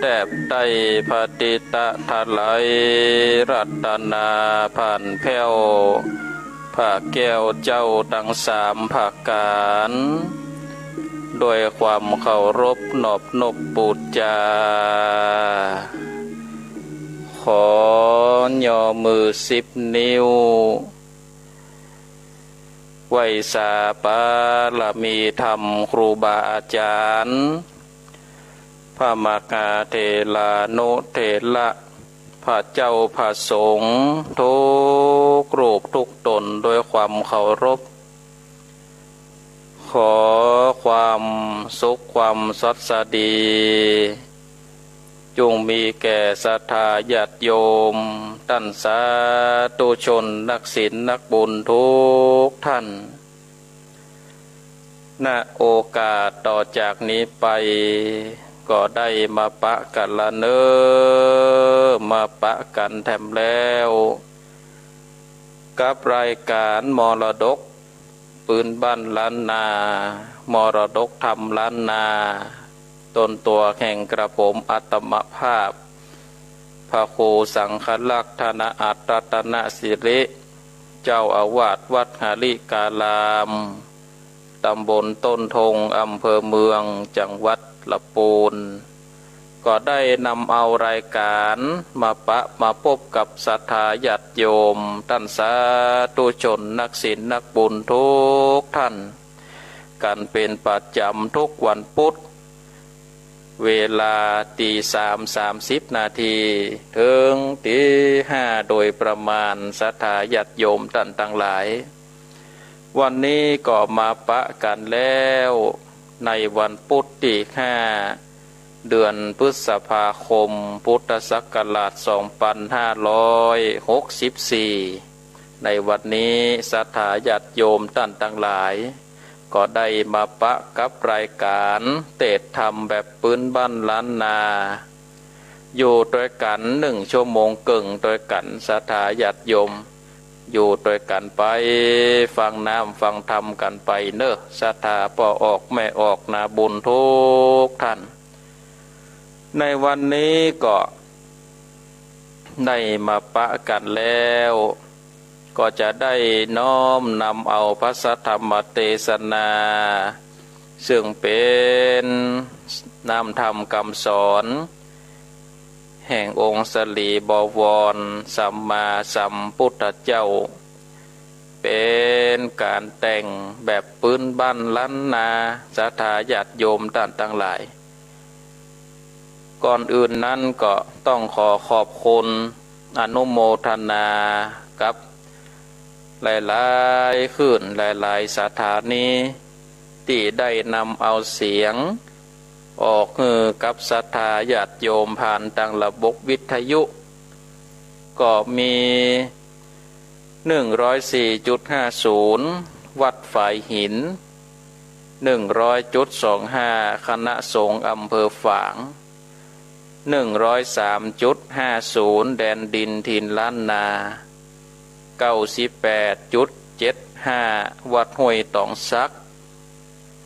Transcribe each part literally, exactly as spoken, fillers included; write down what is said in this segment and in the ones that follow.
แทบได้ผะติตะถลายรัตนาผ่านแผ้ว พระแก้วเจ้าตังสามประก๋าน โดยความเคารพนอบนบปู๋จา ขอย่อมือสิบนิ้ว ไหว้สาบารมีธรรมครูบาอาจ๋ารย์ พระมหาเถรานุเถระ พระเจ้าพระสงฆ์ทุกรูปทุกต๋นโดยความเคารพ ขอความสุขความสวัสดี จุ่งมีแก่ศรัทธาญาติโยม ต้านสาธุชนนักศีลนักบุญทุกท่าน ณ โอกาสต่อจากนี้ไป ก็ได้มาปะกั๋นละเน่อ มาปะกั๋นแถมแล้ว กับรายก๋านมรดก ปื๊นบ้านล้านนา มรดกธรรมล้านนา ต๋นตั๋วแห่งกระผมอัตมภาพ พระครูสังฆรักษ์ ธนอัตตะ รัตนสิริ เจ้าอาวาสวัดหริการาม ต๋ำบลต้นทง อำเภอเมือง จังหวัดละปูน ก็ได้นำเอารายก๋านมาปะมาปบกับศรัทธาญาติโยม ต้านสาธุชนนักศีลนักบุญทุกท่าน กั๋นเป๋นประจ๋ำทุกวันปุ๊ธ เวลาตีสามสามสิบนาที เถิงตีห้าโดยประมาณ ศรัทธาญาติโยมต้านตังหลาย วันนี้ก็มาปะกั๋นแล้ว ในวันปุ๊ธตี้ห้า เดือนพฤษภาคม พุทธศักราชสองปันห้าร้อยหกสิบสี่ ในวันนี้ศรัทธาญาติโยมต้านตังหลาย ก็ได้มาปะกับรายก๋านเตสน์ธรรมแบบปื๊นบ้านล้านนา อยู่ตวยกั๋นนึ่งชั่วโมงเกิ่งตวยกั๋น ศรัทธาญาติโยม อยู่ตวยกั๋นไป ฟังน้ำฟังธรรมกั๋นไปเน่อ ศรัทธาป้อออกแม่ออกนาบุญทุกท่าน ในวันนี้ก็ได้มาปะกั๋นแล้ว ก็จะได้น้อมนำเอาพระสัทธรรมเตสนา ซึ่งเป๋นน้ำธรรมกำสอน แห่งองค์สรีบวรสัมมาสัมพุทธเจ้า เป๋นก๋านแต่งแบบปื๊นบ้านล้านนา ศรัทธาญาติโยมต้านตังหลาย ก่อนอื่นนั้นก็ต้องขอขอบคุณอนุโมทนากับหลายๆ คลื่นหลายๆ สถานี ตี้ได้นำเอาเสียงออกหื้อกับศรัทธาญาติโยมผ่านตางระบบวิทยุ ก็มี หนึ่งร้อยสี่จุดห้าศูนย์ วัดฝายหิน หนึ่งร้อยจุดสองห้า คณะสงฆ์อำเภอฝาง หนึ่งร้อยสามจุดห้าศูนย์ แดนดินถิ่นล้านนา เก้าสิบแปดจุดเจ็ดห้า วัดห้วยตองสัก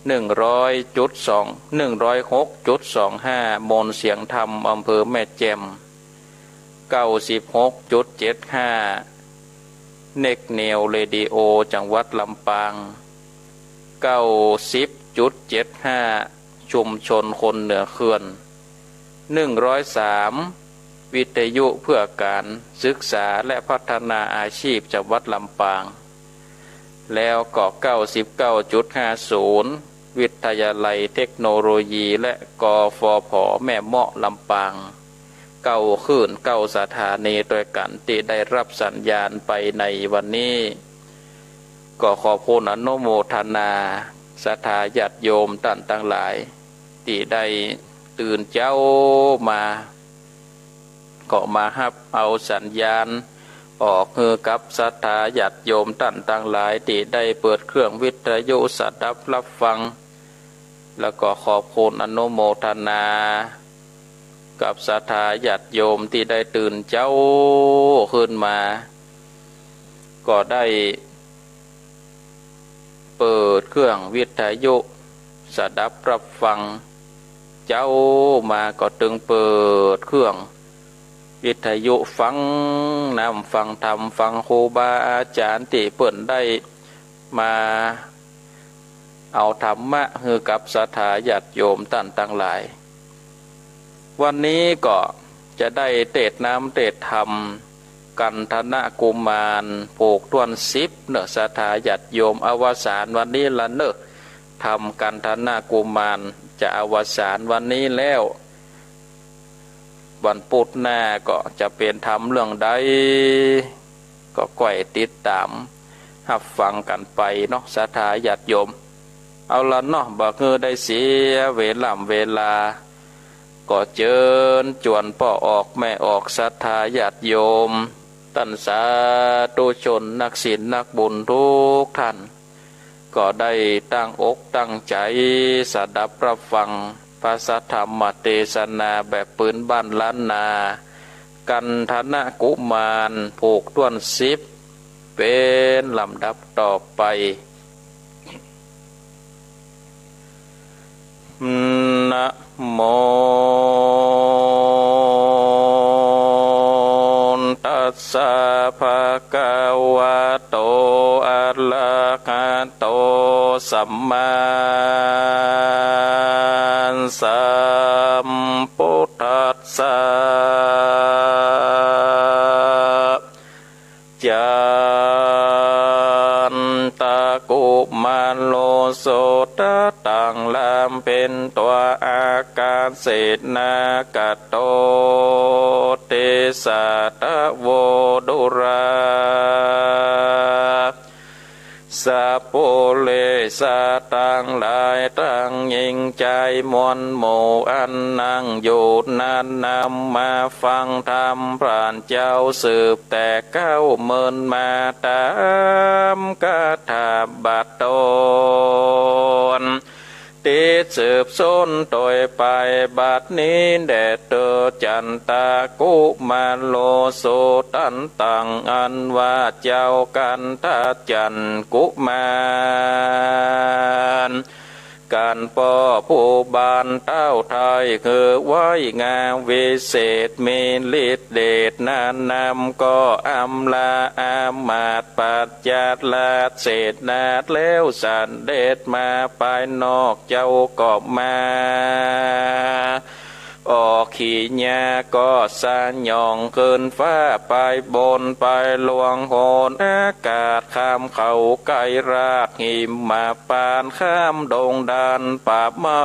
หนึ่งร้อยจุดสอง หนึ่งร้อยหกจุดสองห้า โมนเสียงธรรม อำเภอแม่แจ่ม เก้าสิบหกจุดเจ็ดห้า เน็กเนวเรดิโอ จังหวัดลำปาง เก้าสิบจุดเจ็ดห้า ชุมชนคนเหนือเขื่อน หนึ่งร้อยสาม วิทยุเพื่อการศึกษาและพัฒนาอาชีพ จังหวัดลำปาง แล้วก็ เก้าสิบเก้าจุดห้าศูนย์ วิทยาลัยเทคโนโลยี และ กฟผ แม่เมาะ ลำปาง เก้าคลื่น เก้าสถานีตวยกั๋นตี้ได้ฮับสัญญาณไปในวันนี้ ก็ขอบคุณอนุโมทนาศรัทธาญาติโยมต้านตังหลาย ตี้ได้ตื่นเจ๊ามา ก็มาฮับเอาสัญญาณออกหื้อกับศรัทธาญาติโยมต้านตังหลาย ตี้ได้เปิดเครื่องวิทยุสดับฮับฟัง แล้วก็ขอบคุณอนุโมทนากับศรัทธาญาติโยมตี้ได้ตื่นเจ๊าขึ้นมา ก็ได้เปิดเครื่องวิทยุสดับฮับฟัง เจ๊ามาก็ตึงเปิดเครื่องวิทยุฟังนำ ฟังธรรม ฟังครูบาอาจ๋ารย์ตี้เปิ้นได้มาเอาธรรมะหื้อกับศรัทธาญาติโยมต้านตังหลาย วันนี้ก็จะได้เตสน์นำเตสน์ธรรม กันธนกุมาร ผูกถ้วนสิบเนาะ ศรัทธาญาติโยม อวสานวันนี้ละเนาะ ธรรมกันธนกุมารจะอวสานวันนี้แล้ว วันพุธหน้าก็จะเป๋นธรรมเรื่องใด ก็ก้อยติดต๋ามฮับฟังกั๋นไปเนาะ ศรัทธาญาติโยม เอาละเนาะ บ่หื้อได้เสียเวล่ำเวลา ก็เจิญจวนป้อออกแม่ออก ศรัทธาญาติโยม ต้านสาธุชนนักศีลนักบุญกู้ต้าน ก็ได้ตั้งอกตั้งใจ๋สดับฮับฟังพระสัทธรรมเตสนาแบบปืนบ้านล้านนา กันธนกุมาร ผูกถ้วนสิบ เป๋นลำดับต่อไป นะโม ตัสสะ ภะคะวะโต อะระหะโต สัมมาสัมพุทธัสสะ จันตะกุมารโล โสตะตัง ลำเป๋นตั๋ว อากาเสนะ กะโตติสสะ ทะโว ดุรา สัพปุริสะตังหลาย ตังญิงจายมวลหมู่ อันนั่งอยู่นั้น นำมาฟังธรรมพระเจ้าสืบแต่เก๊าเมินมา ต๋ามกถาบัดต๋น ตี้สืบสนโตยไป บัดนี้แด่เตอ จันตะกุมารโล โสตันตัง อันว่าเจ้ากันทะจันทร์กุมาร กันป้อผู้บ่านเต้าไท้ หื้อไว้งามวิเศษ มีฤทธิ์เดชหนานำ ก็อำลาอามาตย์ ปัจจาราเสนา แล้วเสด็จมาภายนอก เจ้าก็มา ออกขีญาก็สยองขึ้นฟ้า ไปบนไปหลวงโหนอากาศ ข้ามเขาไกรราชหิมพานต์ ข้ามดงดานป่าไม้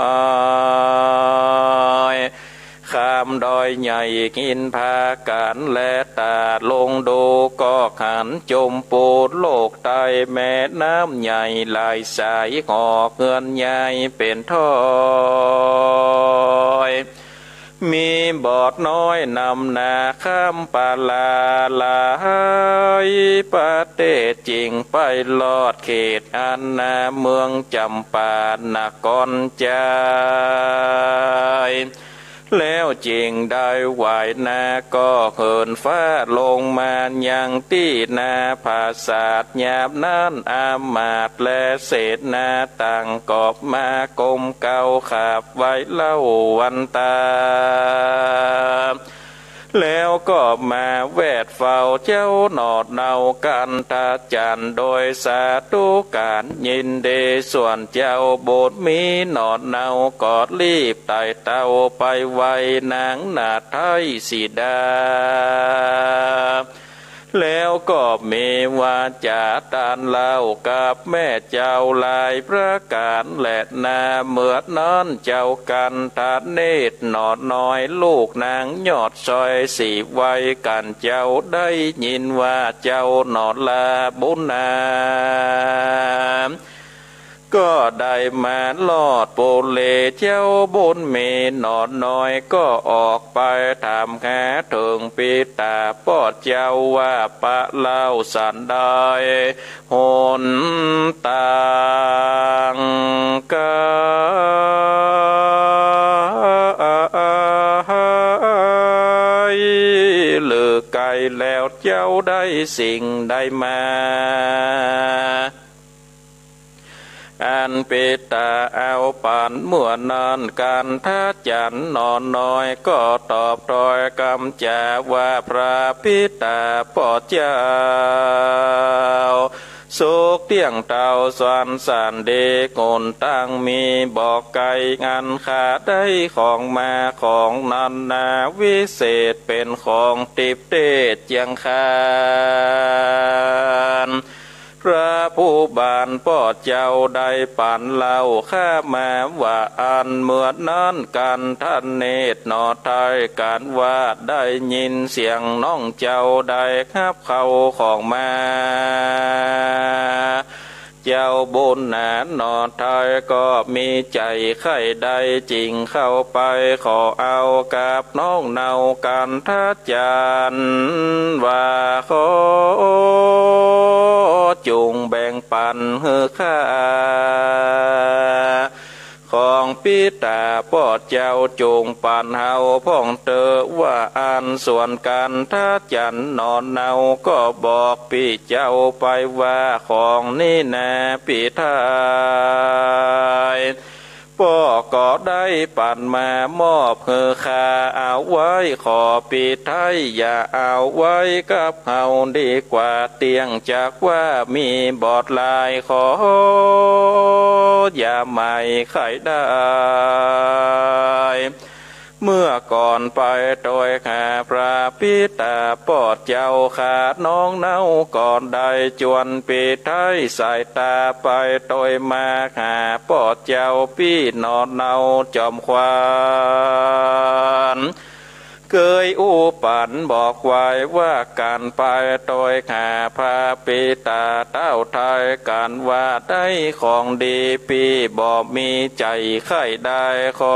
ข้ามดอยใหญ่หินผากัน แลต๋าลงดูก็หันจมพูโลกใต้ แม่น้ำใหญ่หลายสาย หอเฮือนใหญ่เป๋นถ้อย มีบ่อน้อยนำหน้า ข้ามปาลาหลายประเทศ จึงไปรอดเขตอันนาเมืองจำปานครใหญ่ แล้วจึงได้ไหว้นา ก็เหินฟ้าลงมายังตี้นาผาสาท ยามนั้นอามาตย์และเสนาต่างก็มาก้มเก้าขับไหว้เล่าวันตา แล้วก็มาแวดเฝ้าเจ้าหนอดเนากันทะจันทร์ โดยสาธุการยินดี ส่วนเจ้าบุตรมีหนอดเนาก็รีบไต่เต้าไปไหว้นางนาฏไท้สีดา แล้วก็มีวาจ๋าตานเล่ากับแม่เจ้าหลายประก๋านแลนา เมื่อนั้นเจ้ากันทะเนตรหนอดน้อย ลูกนางยอดซอย สิไหว้กั๋นเจ้า ได้ยินว่าเจ้าหนอดลาบุญนา ก็ได้มารอดปุเร เจ้าบุญมีหนอดน้อย ก็ออกไปถามหาเถิงปิตาป้อเจ้าว่า ปะเล่าสันใด หนตางไก๋ หรือไกล แล้วเจ้าได้สิ่งใดมา อันปิตาเอาปั๋นเมื่อนั้น กันทจันทร์หน่อน้อยก็ตอบถ้อยกำจ๋าว่า พระปิตาป้อเจ้า สุขเตี้ยงเต้าสวรรค์สันติกุลตังมีบ่ไก๋ อันข้าได้ของมาของนั้นนา วิเศษเป๋นของทิพย์เตศเจียงคาน พระผู้บานป้อเจ้าได้ปั๋นเล่าข้ามาว่าอั้น เมื่อนั้นกันทเนตรหน่อไท้กั๋นว่า ได้ยินเสียงน้องเจ้าได้ฮับเข้าของมา เจ้าบุญหนาหน่อไท้ก็มีใจ๋ใค่ได้ จึงเข้าไปขอเอากับน้องเนากันทจันทร์ว่า ขอจุ่งแบ่งปั๋นหื้อข้า ของปิตาป้อเจ้าจุ่งปั๋นเฮาพ่องเต๊อะ ว่าอั้น ส่วนกันทจันทร์หน่อเนาก็บอกปี้เจ้าไปว่า ของนี้นาปี้ไท้ ป้อก็ได้ปั๋นมามอบหื้อข้าเอาไว้ ขอปี้ไท้อย่าเอาไว้กับเฮาดีกว่า เตี้ยงจากว่ามีบอดหลาย ขออย่าหมายใค่ได้ เมื่อก่อนไปโตยข้าพระปิตาป้อเจ้า ข้าน้องเนาก็ได้จวนปี้ไท้สายต๋าไปโตยมาหาป้อเจ้าปี้หน่อเนาจอมขวัญ เกยอู้ปั๋นบอกไว้ว่า กั๋นไปโตยข้าพระปิตาเต้าไท้กั๋นว่า ได้ของดีปี้บ่มีใจ๋ใค่ได้ ขอ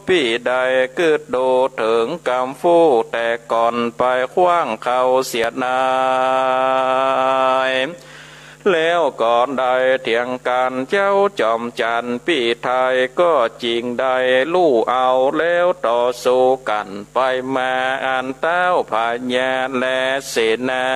ปี้ได้กึ๊ดดูเถิงกำฟู่แต่ก่อนไปคว้างเข้าเสียนาย แล้วก็ได้เถียงกั๋น เจ้าจอมจันทร์ปี้ไท้ก็จึงได้ลู่เอา แล้วต่อสู้กั๋นไปมา อันเต้าพญาและเสนา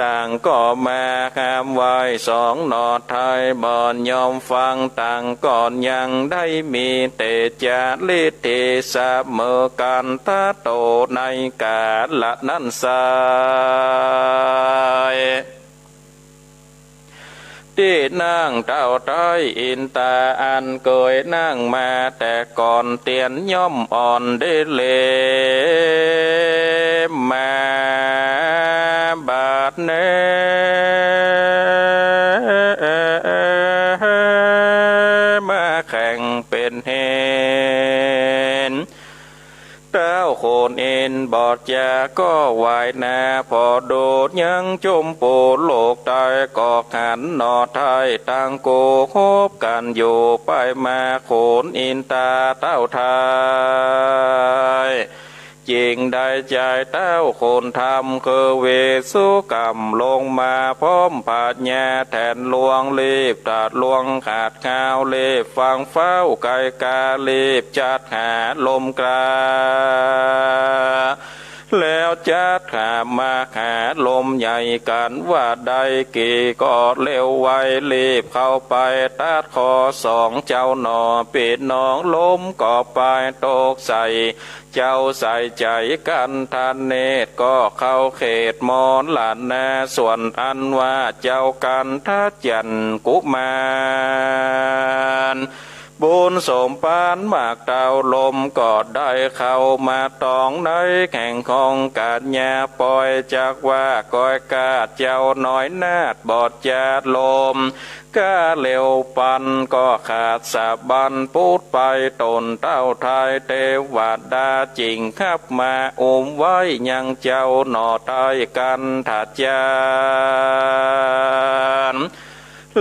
ต่างก็มาห้ามไว้ สองหน่อไท้บ่ยอมฟัง ต่างก็ยังได้มีเตจาฤทธิเสมอกั๋นตะโตในกาละนั้นไส้ ตี้นั่งเต้าไท้อินตาอันเกยนั่งมาแต่ก่อนเตียนย่อมอ่อนได้เลมมาบาดนี้ มาแข็งเป๋นเฮน เต้าขุนอินทร์บอดยาก็ไหว้หน้าผ่อดูยังจุมปู่โลกใต้ ก็หันหน่อไท้ตังกู้ฮบกั๋นอยู่ไปมา ขุนอินตาเต้าไท้ จึงได้ใจ๊เต้าขุนธรรมคือวิสุกรรมลงมาพร้อมพญาแถนหลวง รีบตรัสลวงขัดเกลา รีบฟังเฝ้าไกกา รีบจัดหาลมกล้า แล้วจัดหามหาลมใหญ่กั๋นว่าได้กี่ก็เร็วไว รีบเข้าไปตัดข้อสองเจ้าหน่อปี้น้อง ลมก็ไปตกใส่ เจ้าใส่ใจ๋กันทเนตร ก็เข้าเขตมรณะ ส่วนอันว่าเจ้ากันทจันทร์กุมาร บุญสมภารมากเต้าลม ก็ได้เข้ามาตองในแห่งของกัญญา ปอยจักว่าก้อยกาดเจ้าน้อยนาฏบอดยาลม ก้าเร็วปันก็ขาดสะบั้นปุ๊ดไป ต๋นเต้าไท้เตวดาจึงฮับมาอุ้มไว้ยังเจ้าหน่อไท้กันทจันทร์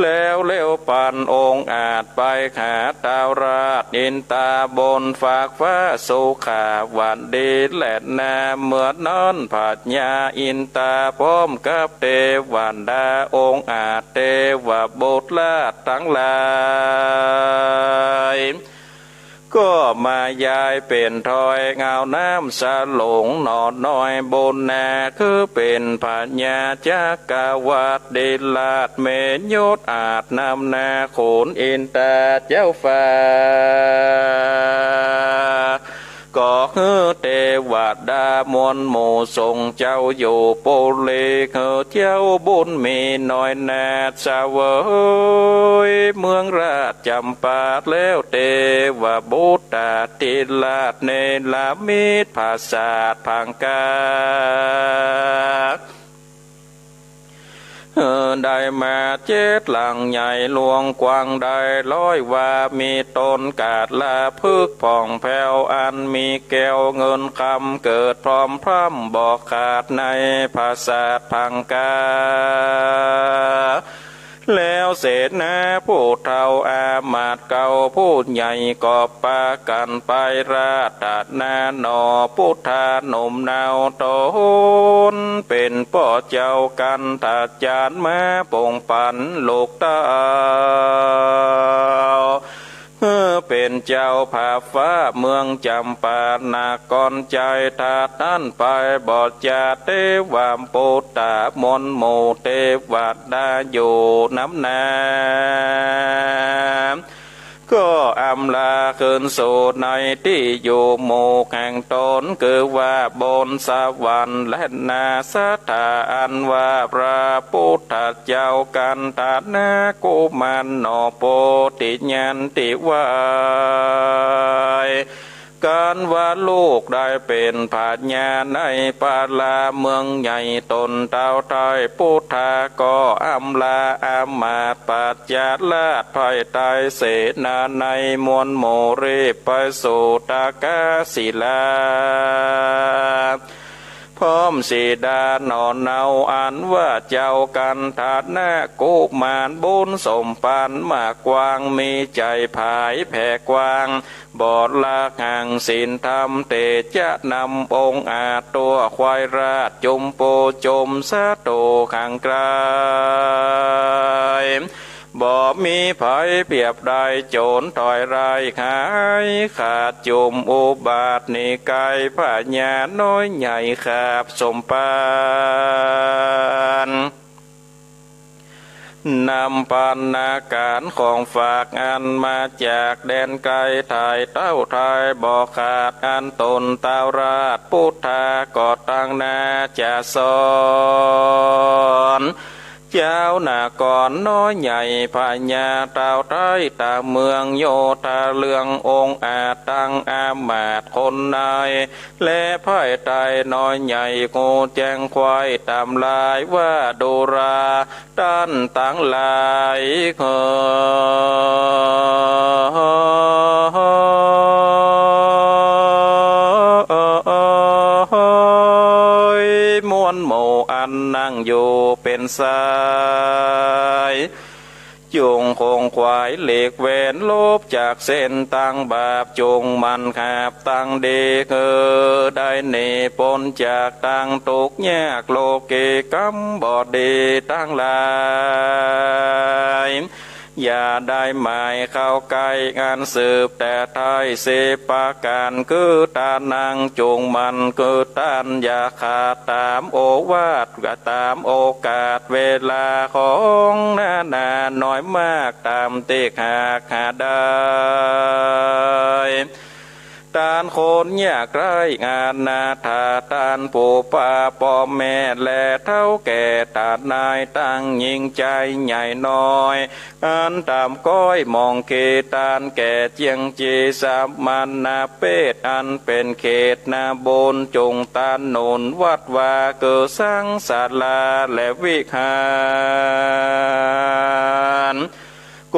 แล้วเร็วปันองค์อาจไปหาเต้าราชอินตาบนฟากฟ้าสุขาวดีแลนา เมื่อนั้นพญาอินตาพร้อมกับเตวดาองค์อาจเตวบุตรราชตังหลาย ก็มาย้ายเป๋นถ้อยเอาน้ำสะหลงหนอน้อยบุญนา คือเป๋นพญาจักรวรรดิราชเมยศอาจนำหน้าขุนอินตาเจ้าฟ้า ก็หื้อเตวดามวลหมู่ส่งเจ้าอยู่ปุรี หื้อเจ้าบุญมีน้อยนาเสวยเมืองราชจำปาแล้ว เตวบุตราธิราชเนรมิตผาสาทพังกา เออ ได้มาเจ็ดหลังใหญ่หลวงกว้างได้ร้อยวา มีต้นกาละพฤกษ์ผ่องแผ้วอันมีแก้วเงินคำ เกิดพร้อมพร่ำบ่ขาดในผาสาทพังกา แล้วเสนาผู้เฒ่าอามาตย์เก่าผู้ใหญ่ก็ปากั๋นไปราธนาหนอ ปุทธาหนุ่มเนาต๋นเป๋นป้อเจ้ากันทจารย์มาปงปั๋นลูกเต้า เออ เป๋นเจ้าผาฟ้าเมืองจำปานคร ใจ๋ถ้าต้านไปบ่จาด เตวบุตรามวลหมู่เตวดาอยู่นำหน้า ก็อำลาคืนสู่ในตี้อยู่หมู่แห่งต๋น คือว่าบนสวรรค์แลนา สถาอันว่าพระปุทธเจ้ากันทนากุมารหนอโพธิญาณตี้ไหว้ กั๋นว่าลูกได้เป๋นพญาในปาลาเมืองใหญ่ต๋นเต้าไท้ ปุทธาก็อำลาอามาตย์ปัจจาราชไพร่ไตรเสนาในมวลหมู่ รีบไปสู่ตากศิลา พร้อมสีดาหนอเนา อันว่าเจ้ากันทนากุมารบุญสมปันมากกว้าง มีใจ๋ผายแผ่กว้าง บ่ละห่างศีลธรรม เตจะนำองค์อาจตั๋วขวายราชจุมปูจุมศัตรูห่างไก๋ บ่มีภัยเปียบได้โจ๋รถอยร่ายหาย ขาดจุมอุบาทนิกายพญาน้อยใหญ่ขาบสมปัน นำปัณณาก๋ารของฝากอันมาจากแดนไก๋ ถ่ายเต้าถ่ายบ่ขาด อันต๋นเต้าราชปุทธาก็ตั้งหน้าจะสอน เจ้านครน้อยใหญ่พญาเต้าไท้ต๋าเมืองโยธาเรื่ององค์อาจตังอามาตย์คนใน และไพร่ไตรน้อยใหญ่ฮู้แจ้งไขว่ต๋ามลายว่าดูรา ต้านตังหลายเอยมวลหมู่อันนั่งอยู่เป๋นสาย จุ่งขงขวายหลีกเว้นหลบจากเส้นตางบาป จุ่งหมั่นหาบตางดี คือได้หนีป๊นจากตางตุ๊กข์ยาก โลกีกรรมบ่ดีตังหลาย อย่าได้หมายเข้าใก้ อันสืบแต่ไท้สิบประก๋าน คือต๋านังจุ่งหมั่น คือต้านอย่าขาดต๋ามโอวาท ต๋ามโอกาสเวลาของนานาน้อยมาก ต๋ามตี้หากหาได้ ต้านคนยากไร้อนาถา ต้านปู่ป้าป้อแม่และเฒ่าแก่ ต้านนายตังญิงจายใหญ่น้อย อันต๋ามก้อยมองเขต ต้านแก่เจียงจีสมณเปศ อันเป๋นเขตนาบุญ จุ่งต้านหนุนวัดวา คือสังศาลาและวิหาร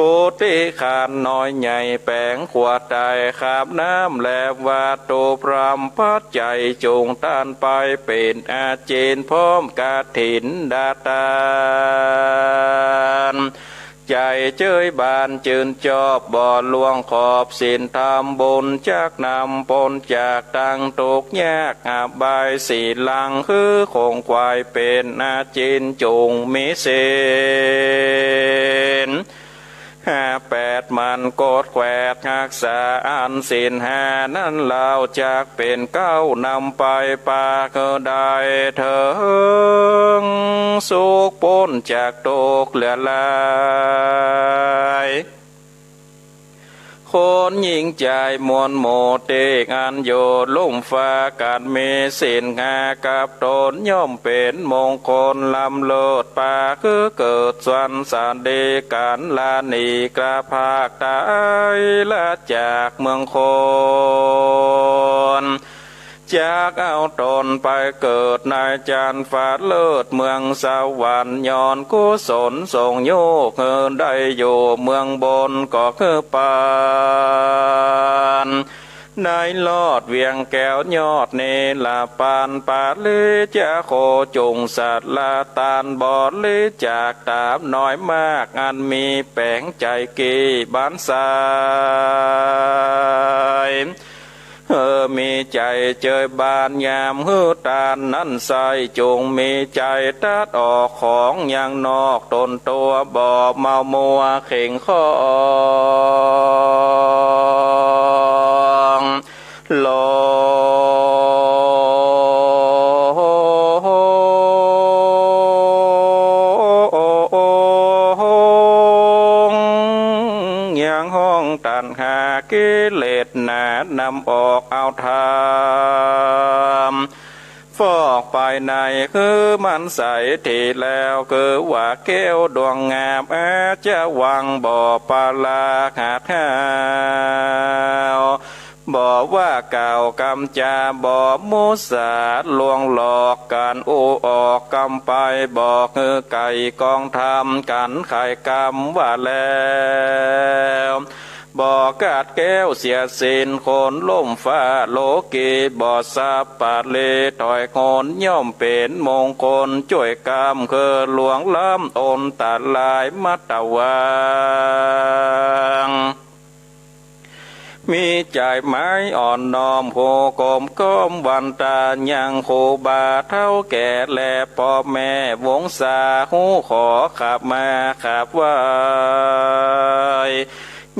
กุฏิคานน้อยใหญ่แป๋งขัวไตขามน้ำและวัตถุพร่ำปัจจัย จุ่งต้านไปเป๋นอาจีน พร้อมกฐินดาตาน ใจ๋เจยบานจื้นจอบ บ่ล่วงขอบศีลธรรมบุญ จักนำป๊นจากตางตุ๊กข์ยาก อบายสี่หลัง คือขงขวายเป๋นอาจีน จุ่งมีศีล ห้าแปดหมั่นกวดแกวดฮักษาอันศีลห้านั้นเล่า จักเป๋นเก๊านำไปปาหื้อได้เถิงสุขป๊นจากตุ๊กข์เหลือหลาย คนญิงจายมวลหมู่ตี้อันอยู่ลุ่มฟ้า กั๋นมีศีลห้ากับต๋น ย่อมเป๋นมงคลล้ำเลิศ ปาหื้อเกิดสวรรค์สันติก๋าน ละหนีกระพรากต๋าย ละจากเมืองคน จักเอาต๋นไปเกิดในจันทร์ฟ้าเลิศเมืองสวรรค์ ย้อนกุศลส่งโยกหื้อได้อยู่เมืองบน ก็หื้อปาน ในลอดเวียงแก้วยอดเนรปาน ปริจจโค จุ่งสัตว์ละตาน บริจาคต๋ามน้อยมาก อันมีแป๋งใจ๋เก้บานใส เออ มีใจ๋เจยบานยามหื้อตานนั้นใส่ จุ่งมีใจ๋ตัดออกของยังนอก ต๋นตั๋วบ่เมามัวเข่งของ หลง ยังห้องตัณหากิเลสหนานำออกเอาธรรม ฟอกไปในหื้อมันใสทีแล้ว คือว่าแก้วดวงงามอาจจะวังบ่ปราหัดห้าว บ่ว่ากล่าวกำจาบ่มุสา ลวงหลอกกั๋นอู้ออกกำไป บ่หื้อไก่กองธรรมกั๋นไขกำว่าแล้ว บ่ขาดแก้วเสียศีลคนลุ่มฟ้าโลกี บ่สัปปะรีถอยคน ย่อมเป๋นมงคลจ้วยกำ คือล่วงล้ำอันตรายมัตตวัง มีใจ๋หมายอ่อนน้อม ฮู้กลมก้อมวันตายัง ครูบาเฒ่าแก่และป้อแม่วงศา ฮู้ขอขับมาขับไหว้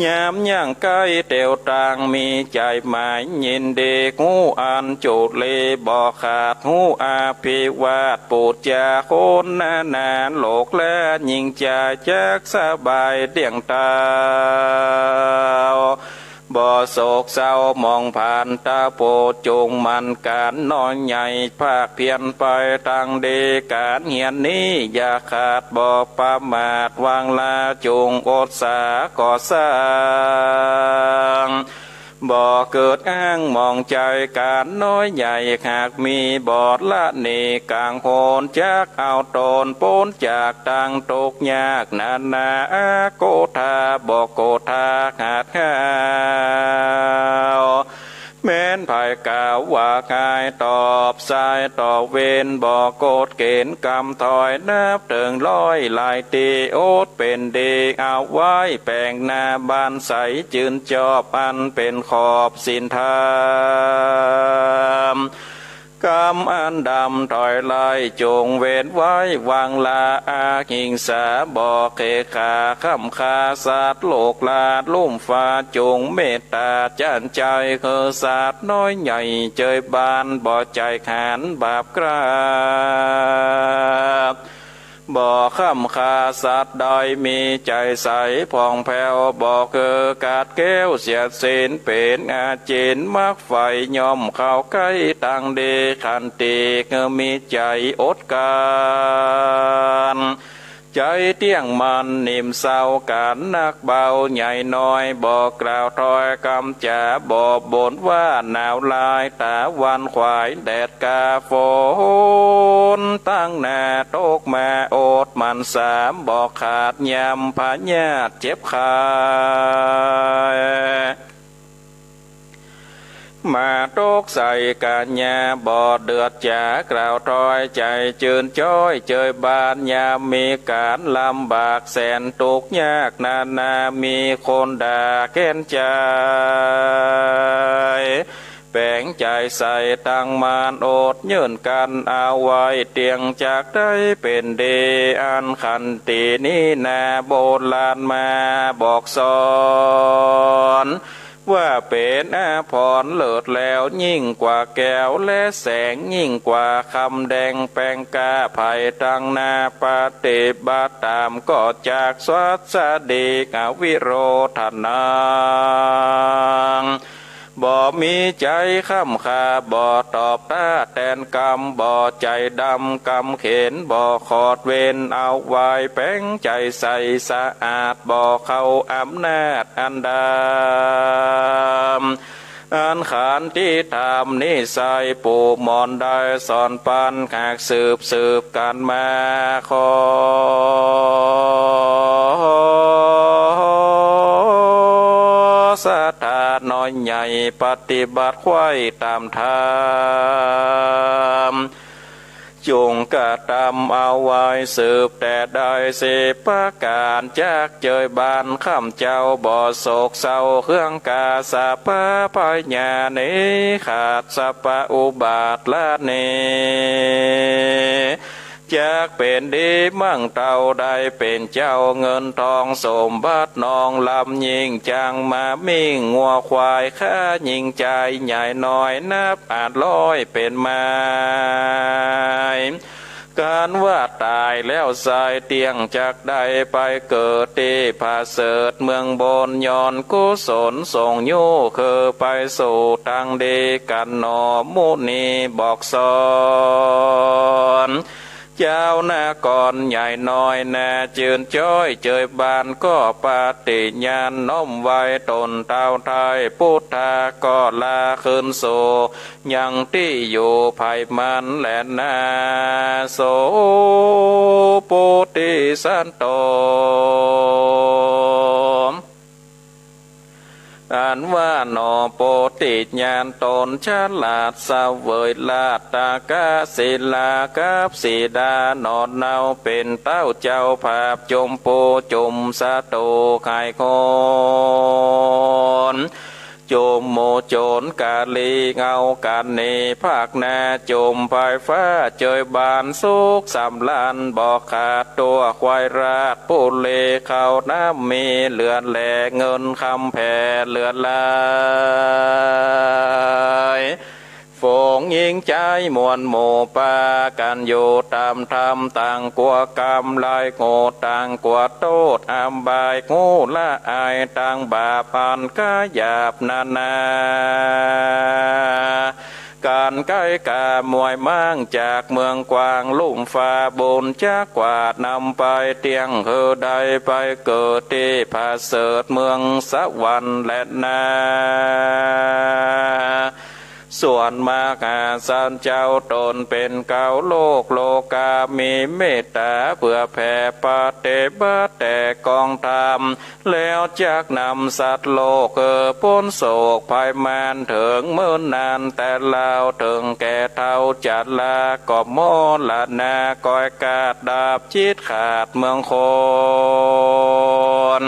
ยามย่างใก้เตียวตาง มีใจ๋หมายยินดี ฮู้อัญจุลีบ่ขาด ฮู้อภิวาทปูจาคนนานาโลก และญิงจายจักสบายเตี้ยงเต๊า บ่โศกเศร้าหมองผัน ตะโปจุ่งหมั่นก๋านน้อยใหญ่ ภาคเพียรไปตังดี ก๋านเฮียนนี้อย่าขาดบ่ประมาท วางละจุ่งอดสาก่อสร้าง บ่เกิดอ้างหมองใจ๋ก๋านน้อยใหญ่ หากมีบ่ละหนีก๋างโหน จักเอาต๋นป๊นจากตังตุ๊กข์ยากนานา อโกธาบ่โกธาหัดห้าว แม้นใผกล่าวว่าฮ้ายตอบใส่ตอบเวน บ่โกรธเก๋ณฑ์กำถอย นับเถิงร้อยหลายตี้ อดเป๋นดีเอาไว้แป๋งหน้าบานใส จืนจอบอันเป๋นขอบศีลธรรม กำอันดำถอยไล่จุ่งเว้นไว้ วางละอหิงสาบ่เขกฆ่า ค้ำฆ่าสัตว์โลกลาดลุ่มฟ้า จุ่งเมตต๋าจันใจ๋ คือสัตว์น้อยใหญ่เจยบาน บ่ใจ๋ขานบาปกล้า บ่ค้ำฆ่าสัตว์ใด มีใจ๋ใสผ่องแผ้ว บ่คือขาดแคล้วเสียศีล เป๋นอาจิณ มักใฝ่ย่อมเข้าใก้ตังดี ขันติคือมีใจ๋อดกลั้น ใจ๋เตี้ยงมั่นนิ่มเศร้า ก๋านนักเบาใหญ่น้อย บ่กล่าวถ้อยกำจ๋า บ่บ่นว่าหนาวลาย ตาวันขวายแดดกาฝน ตั้งหน้าตกมาอดหมั่นสาม บ่ขาดยามพยาธิเจ็บไข้ มาตกใส่กัญญา บ่เดือดจ๋า กล่าวถ้อยใจ๋จืนจ้อย เจยบานยามมีก๋านลำบากแสนตุ๊กข์ยากนานา มีคนด่าแค้นใจ๋ แป๋งใจ๋ใส่ตังมานอดยื่นกั๋นเอาไว้ เตี้ยงจักได้เป๋นดี อันขันตินี้นาโบราณมาบอกสอน ว่าเป๋นอาภรณ์เลิศแล้วยิ่งกว่าแก้วและแสง ยิ่งกว่าคำแดงแป๋งก้า ใผตังนาปฏิบัติต๋ามก็จักสัสดี อวิโรธนัง บ่มีใจ๋ค้ำค่า บ่ตอบต้าแตนกำ บ่ใจ๋ดำกำเข็ญ บ่ขอดเว้นเอาไว้ แป๋งใจ๋ใสสะอาด บ่เข้าอำนาจอันดำ อันขันติธรรมนี้ไส้ ปู่หมอนได้สอนปัน หากสืบสืบกั๋นมา ขอศรัทธาน้อยใหญ่ ปฏิบัติไขว้ต๋ามธรรม จุ่งกระตำเอาไว้สืบแต่ได้สิบประก๋าน จักเจยบานข้ามเจ้าบ่โศกเศร้า เครื่องกาสะปะพยาเน ขาดสะปะอุบาทละเน จักเป๋นดีมั่งเต้า ได้เป๋นเจ้าเงินทองสมบัตินองลำ ยิ่งจังมามิ่งงัวควาย ข้ายิ่งใจ๋ใหญ่น้อยนับอาจร้อยเป๋นไม้ กันว่าต๋ายแล้วไส้ เตี้ยงจักได้ไปเกิดตี้ผะเสริฐเมืองบน ย้อนกุศลส่งยู้คือไปสู่ตางดีกั๋นหนอ มุนีบอกสอน เจ้านครใหญ่น้อยนาจื่นจ้อย เจยบานก็ปฏิญาณ น้อมไหว้ต๋นเต้าไท้ พุทธาก็ลาคืนสู่ ยังตี้อยู่ไพมันแลนา โส โพธิสัตโต อันว่าหนอ โพธิญาณต๋นฉลาด เสวยราชกะศิลากับสีดาหนอ เนาเป๋นเต้าเจ้าภาพ จุมผู้จุมศัตรูไข้คน จุมหมู่โจรกาลี เอากั๋นหนีภาคหน้า จุมไพฟ้าเจยบานสุขสำราญ บ่ขาดตั๋วควายราช ผู้เลเข้าน้ำมีเหลือแล เงินคำแผ่เหลือหลาย ฝูงญิงจายมวลหมู่ปากั๋นอยู่ต๋ามธรรม ต่างกั๋วกรรมลายโหด ต่างกั๋วโต้ษอบาย ฮู้ละอายต่างบาปอันกะหยาบนานา ก๋านใก้ก๋ามวยม้างจากเมืองกว้างลุ่มฟ้า บุญจักกวาดนำไปเตี้ยง หื้อได้ไปเกิดตี้ผะเสริฐเมืองสวรรค์แลนา ส่วนมหาสัตว์เจ้าต๋นเป๋นเก๊าโลกโลกา มีเมตต๋าเผื่อแผ่ปฏิบัติแต่กองธรรม แล้วจักนำสัตว์โลกหื้อป๊นโศกภัยมาร เถิงเมินนานแต่ลาว เถิงแก่เฒ่าจราก็มรณา ก้อยกาดดาบจิตขาดเมืองคน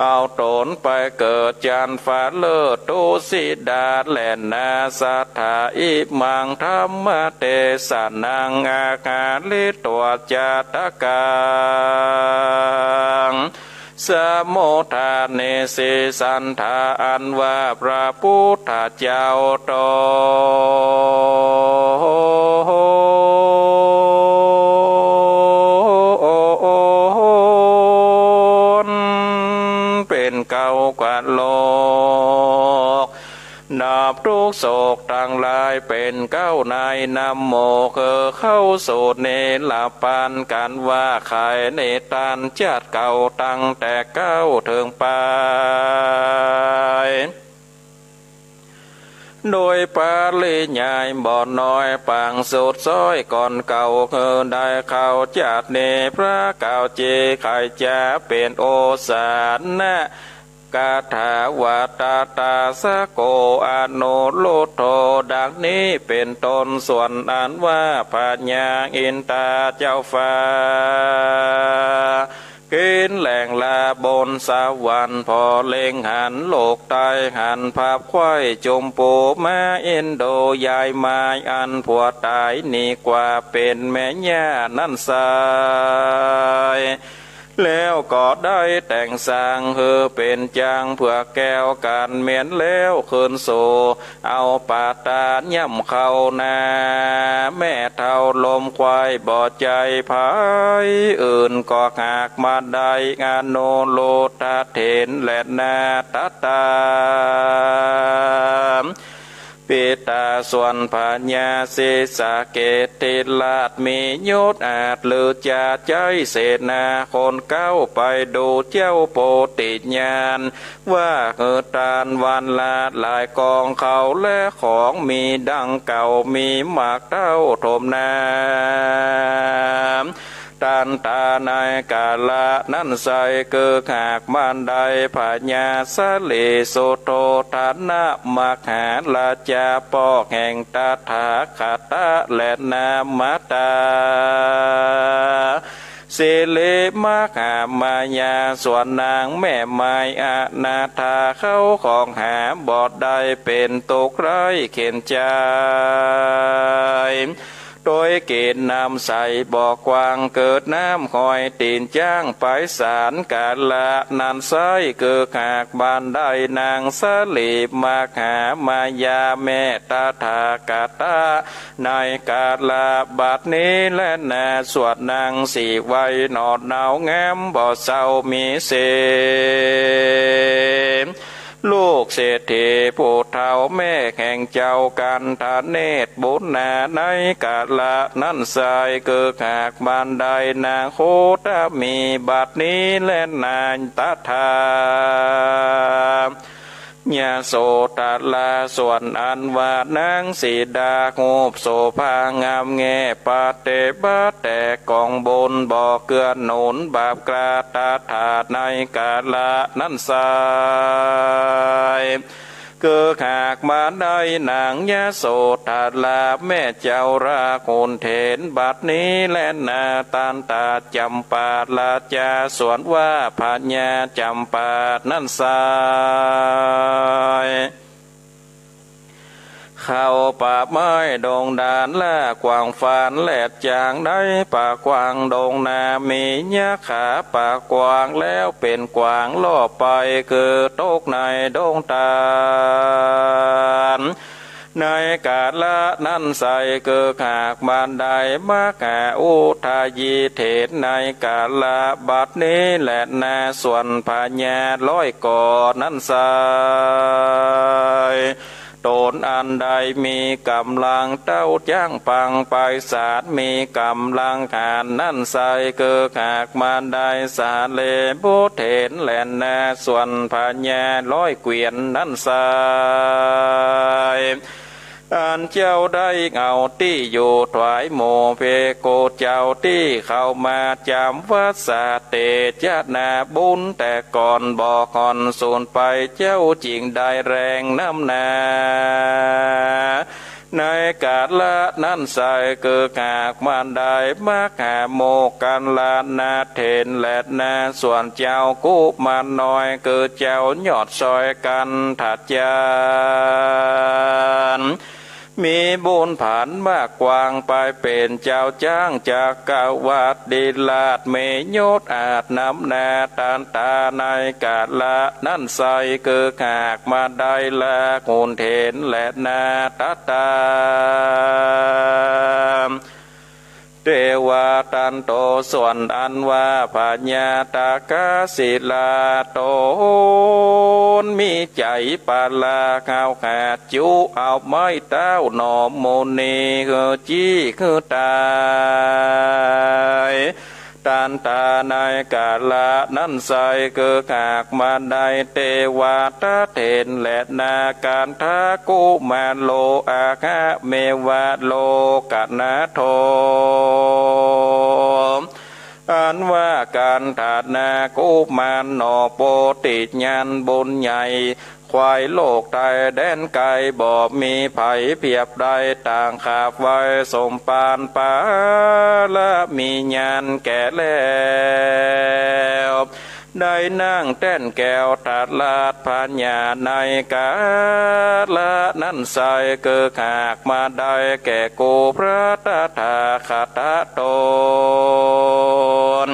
เอาต๋นไปเกิดจั้นฟ้าเลิศตุสิดาแลนา สัตถาอิมังธัมมเตสะนัง อาหาริตวาจาตะกัง สะมุทธาเนสิสันถา อันว่าพระพุทธเจ้าต๋น เป๋นเก๊ากว่าโลก ดับทุกข์โศกตังหลาย เป๋นเก๊าในนำหมู่ คือเข้าสู่นิรพาน กั๋นว่าไขนิทานจัดเก๊าตั้งแต่เก๊าเถิงปาย โดยปริยายบ่น้อย ปางสุดซ้อยก่อนเก๊า คือได้เข้าจัดนี้ พระเก๊าจีไขจ๋าเป๋นโอสถนะ กถาวาตตาสโก อนุรุทโธ ดังนี้เป๋นต้น ส่วนอันว่าพญาอินทาเจ้าฟ้า เก๋ณฑ์แหล่งละบนสวรรค์ ผ่อเล็งหันโลกใต้ หันภัพไขว้จุมปูมา อินดูยายมายอันผัวต๋าย หนีกว่าเป๋นแม่หญ้านั้นไส้ แล้วก็ได้แต่งสร้างหื้อเป๋นจางเผือกแก้วกั๋นเมียน แล้วคืนสู่ เอาปาตาย่ำเข้านา แม่เฒ่าลมควายบ่ใจ้ใผอื่น ก็หากมาได้อนุรุทธะเถรแลนา ตถา ปิตาส่วนพญาศรีสะเกสสิราช มียศอาจลือจะใจ๊เสนาคนเก๊า ไปดูเจ้าโพธิญาณ ว่าหื้อต้านวันละหลายกองเข้า และของมีดังเก่า มีมากเต้าถมนา ตันตาในกาละนั้นไส้ เกิดหากบันไดพญาสลีสุโธทนะ มหาราชาป้อแห่งตถาคตะแลนา มาตา สิริมหามายา ส่วนนางแม่ไม้อนาถา เข้าของหาบ่ได้ เป๋นตุ๊กข์ไร้เข็ญใจ๋ โดยเก๋ณฑ์น้ำใสบ่อกว้าง เกิดน้ำห้อยตี๋นจ๊าง ไปสานกาละนั้นไส้ เกิดหากบันไดนางสลีมหามายา แม่ตถาคตะ ในกาละบัดนี้แลนา ส่วนนางสีไวหนอดหนาวงาม บ่เศร้ามีเส ลูกเศรษฐีผู้เฒ่า แม่แห่งเจ้ากันทเนศ บุญนาในกาละนั้นไส้ เกิดหากบันไดนางโคตมี บัดนี้แลนา ตถา ยโสธรา ส่วนอันว่านางสีดา รูปโสภางามแง่ ปฏิบัติแต่กองบุญ บ่เกื้อหนุนบาปกล้า ตถาในกาละนั้นไส้ เกิดหากบันไดนางยโสธรา แม่เจ้าราหุลเถร บัดนี้แลนา ตันตาจำปาราชา ส่วนว่าพญาจำปานั้นไส้ เข้าป่าไม้ดงดาร และกว้างฟานแลดจาง ในป่ากว้างดงนา มียักขาปากกว้าง แล้วเป๋นกว้างลอบไป คือตกในดงตาล ในกาละนั้นไส้ เกิดหากบันไดมหาอุทายีเถร ในกาละบัดนี้แลนา ส่วนพญาร้อยก่อนั้นไส้ ต๋นอันได้มีก๋ำลังเต้าจ๊างปังไปสาน มีก๋ำลังหาญนั้นไส้ เกิดหากบันไดสาลีบุตรเถรแลนา ส่วนพญาร้อยเกวียนนั้นไส้ อันเจ้าได้เอาตี้อยู่ถวายหมู่ภิกขุเจ้า ตี้เข้ามาจ๋ำวัดสาเตจนาบุญ แต่ก่อนบ่ห่อนสูญไป เจ้าจึงได้แรงน้ำนา ในกาละนั้นไส้ เกิดหากบันไดมหาโมคคัลลานาเถรแลนา ส่วนเจ้ากุมารน้อย คือเจ้ายอดซอยกันทจารย์ มีบุญผานมากกว้างไป เป๋นเจ้าจ๊างจักรวรรดิราช มียศอาจนำหน้า ตันตาในกาละนั้นไส้ เกิดหากบันไดราหุลเถรแลนา ตถา เตวะทันโต ส่วนอันว่าพญาตากศิลาต๋นมีใจ๋ปารา เฮาหาจุเอาไม้เต้าหนอมุนี หื้อจี้หื้อต๋าย ตันตาในกาละนั้นไส้ เกิดหากบันไดเตวะทัตเถรแลนา กันทะกุมารโล อะหะเมวะโลกนาโถ อันว่ากันทะนากุมารหนอ โพธิญาณบุญใหญ่ ไขว่โลกใต้แดนไก๋ บ่มีใผเปียบได้ ต่างขาบไหว้สมปาน ปาระมีญาณแก่แล้ว ได้นั่งแต้นแก้วตราดพญา ในกาละนั้นไส้ เกิกหากมาได้แก่กู่พระตถาคตตน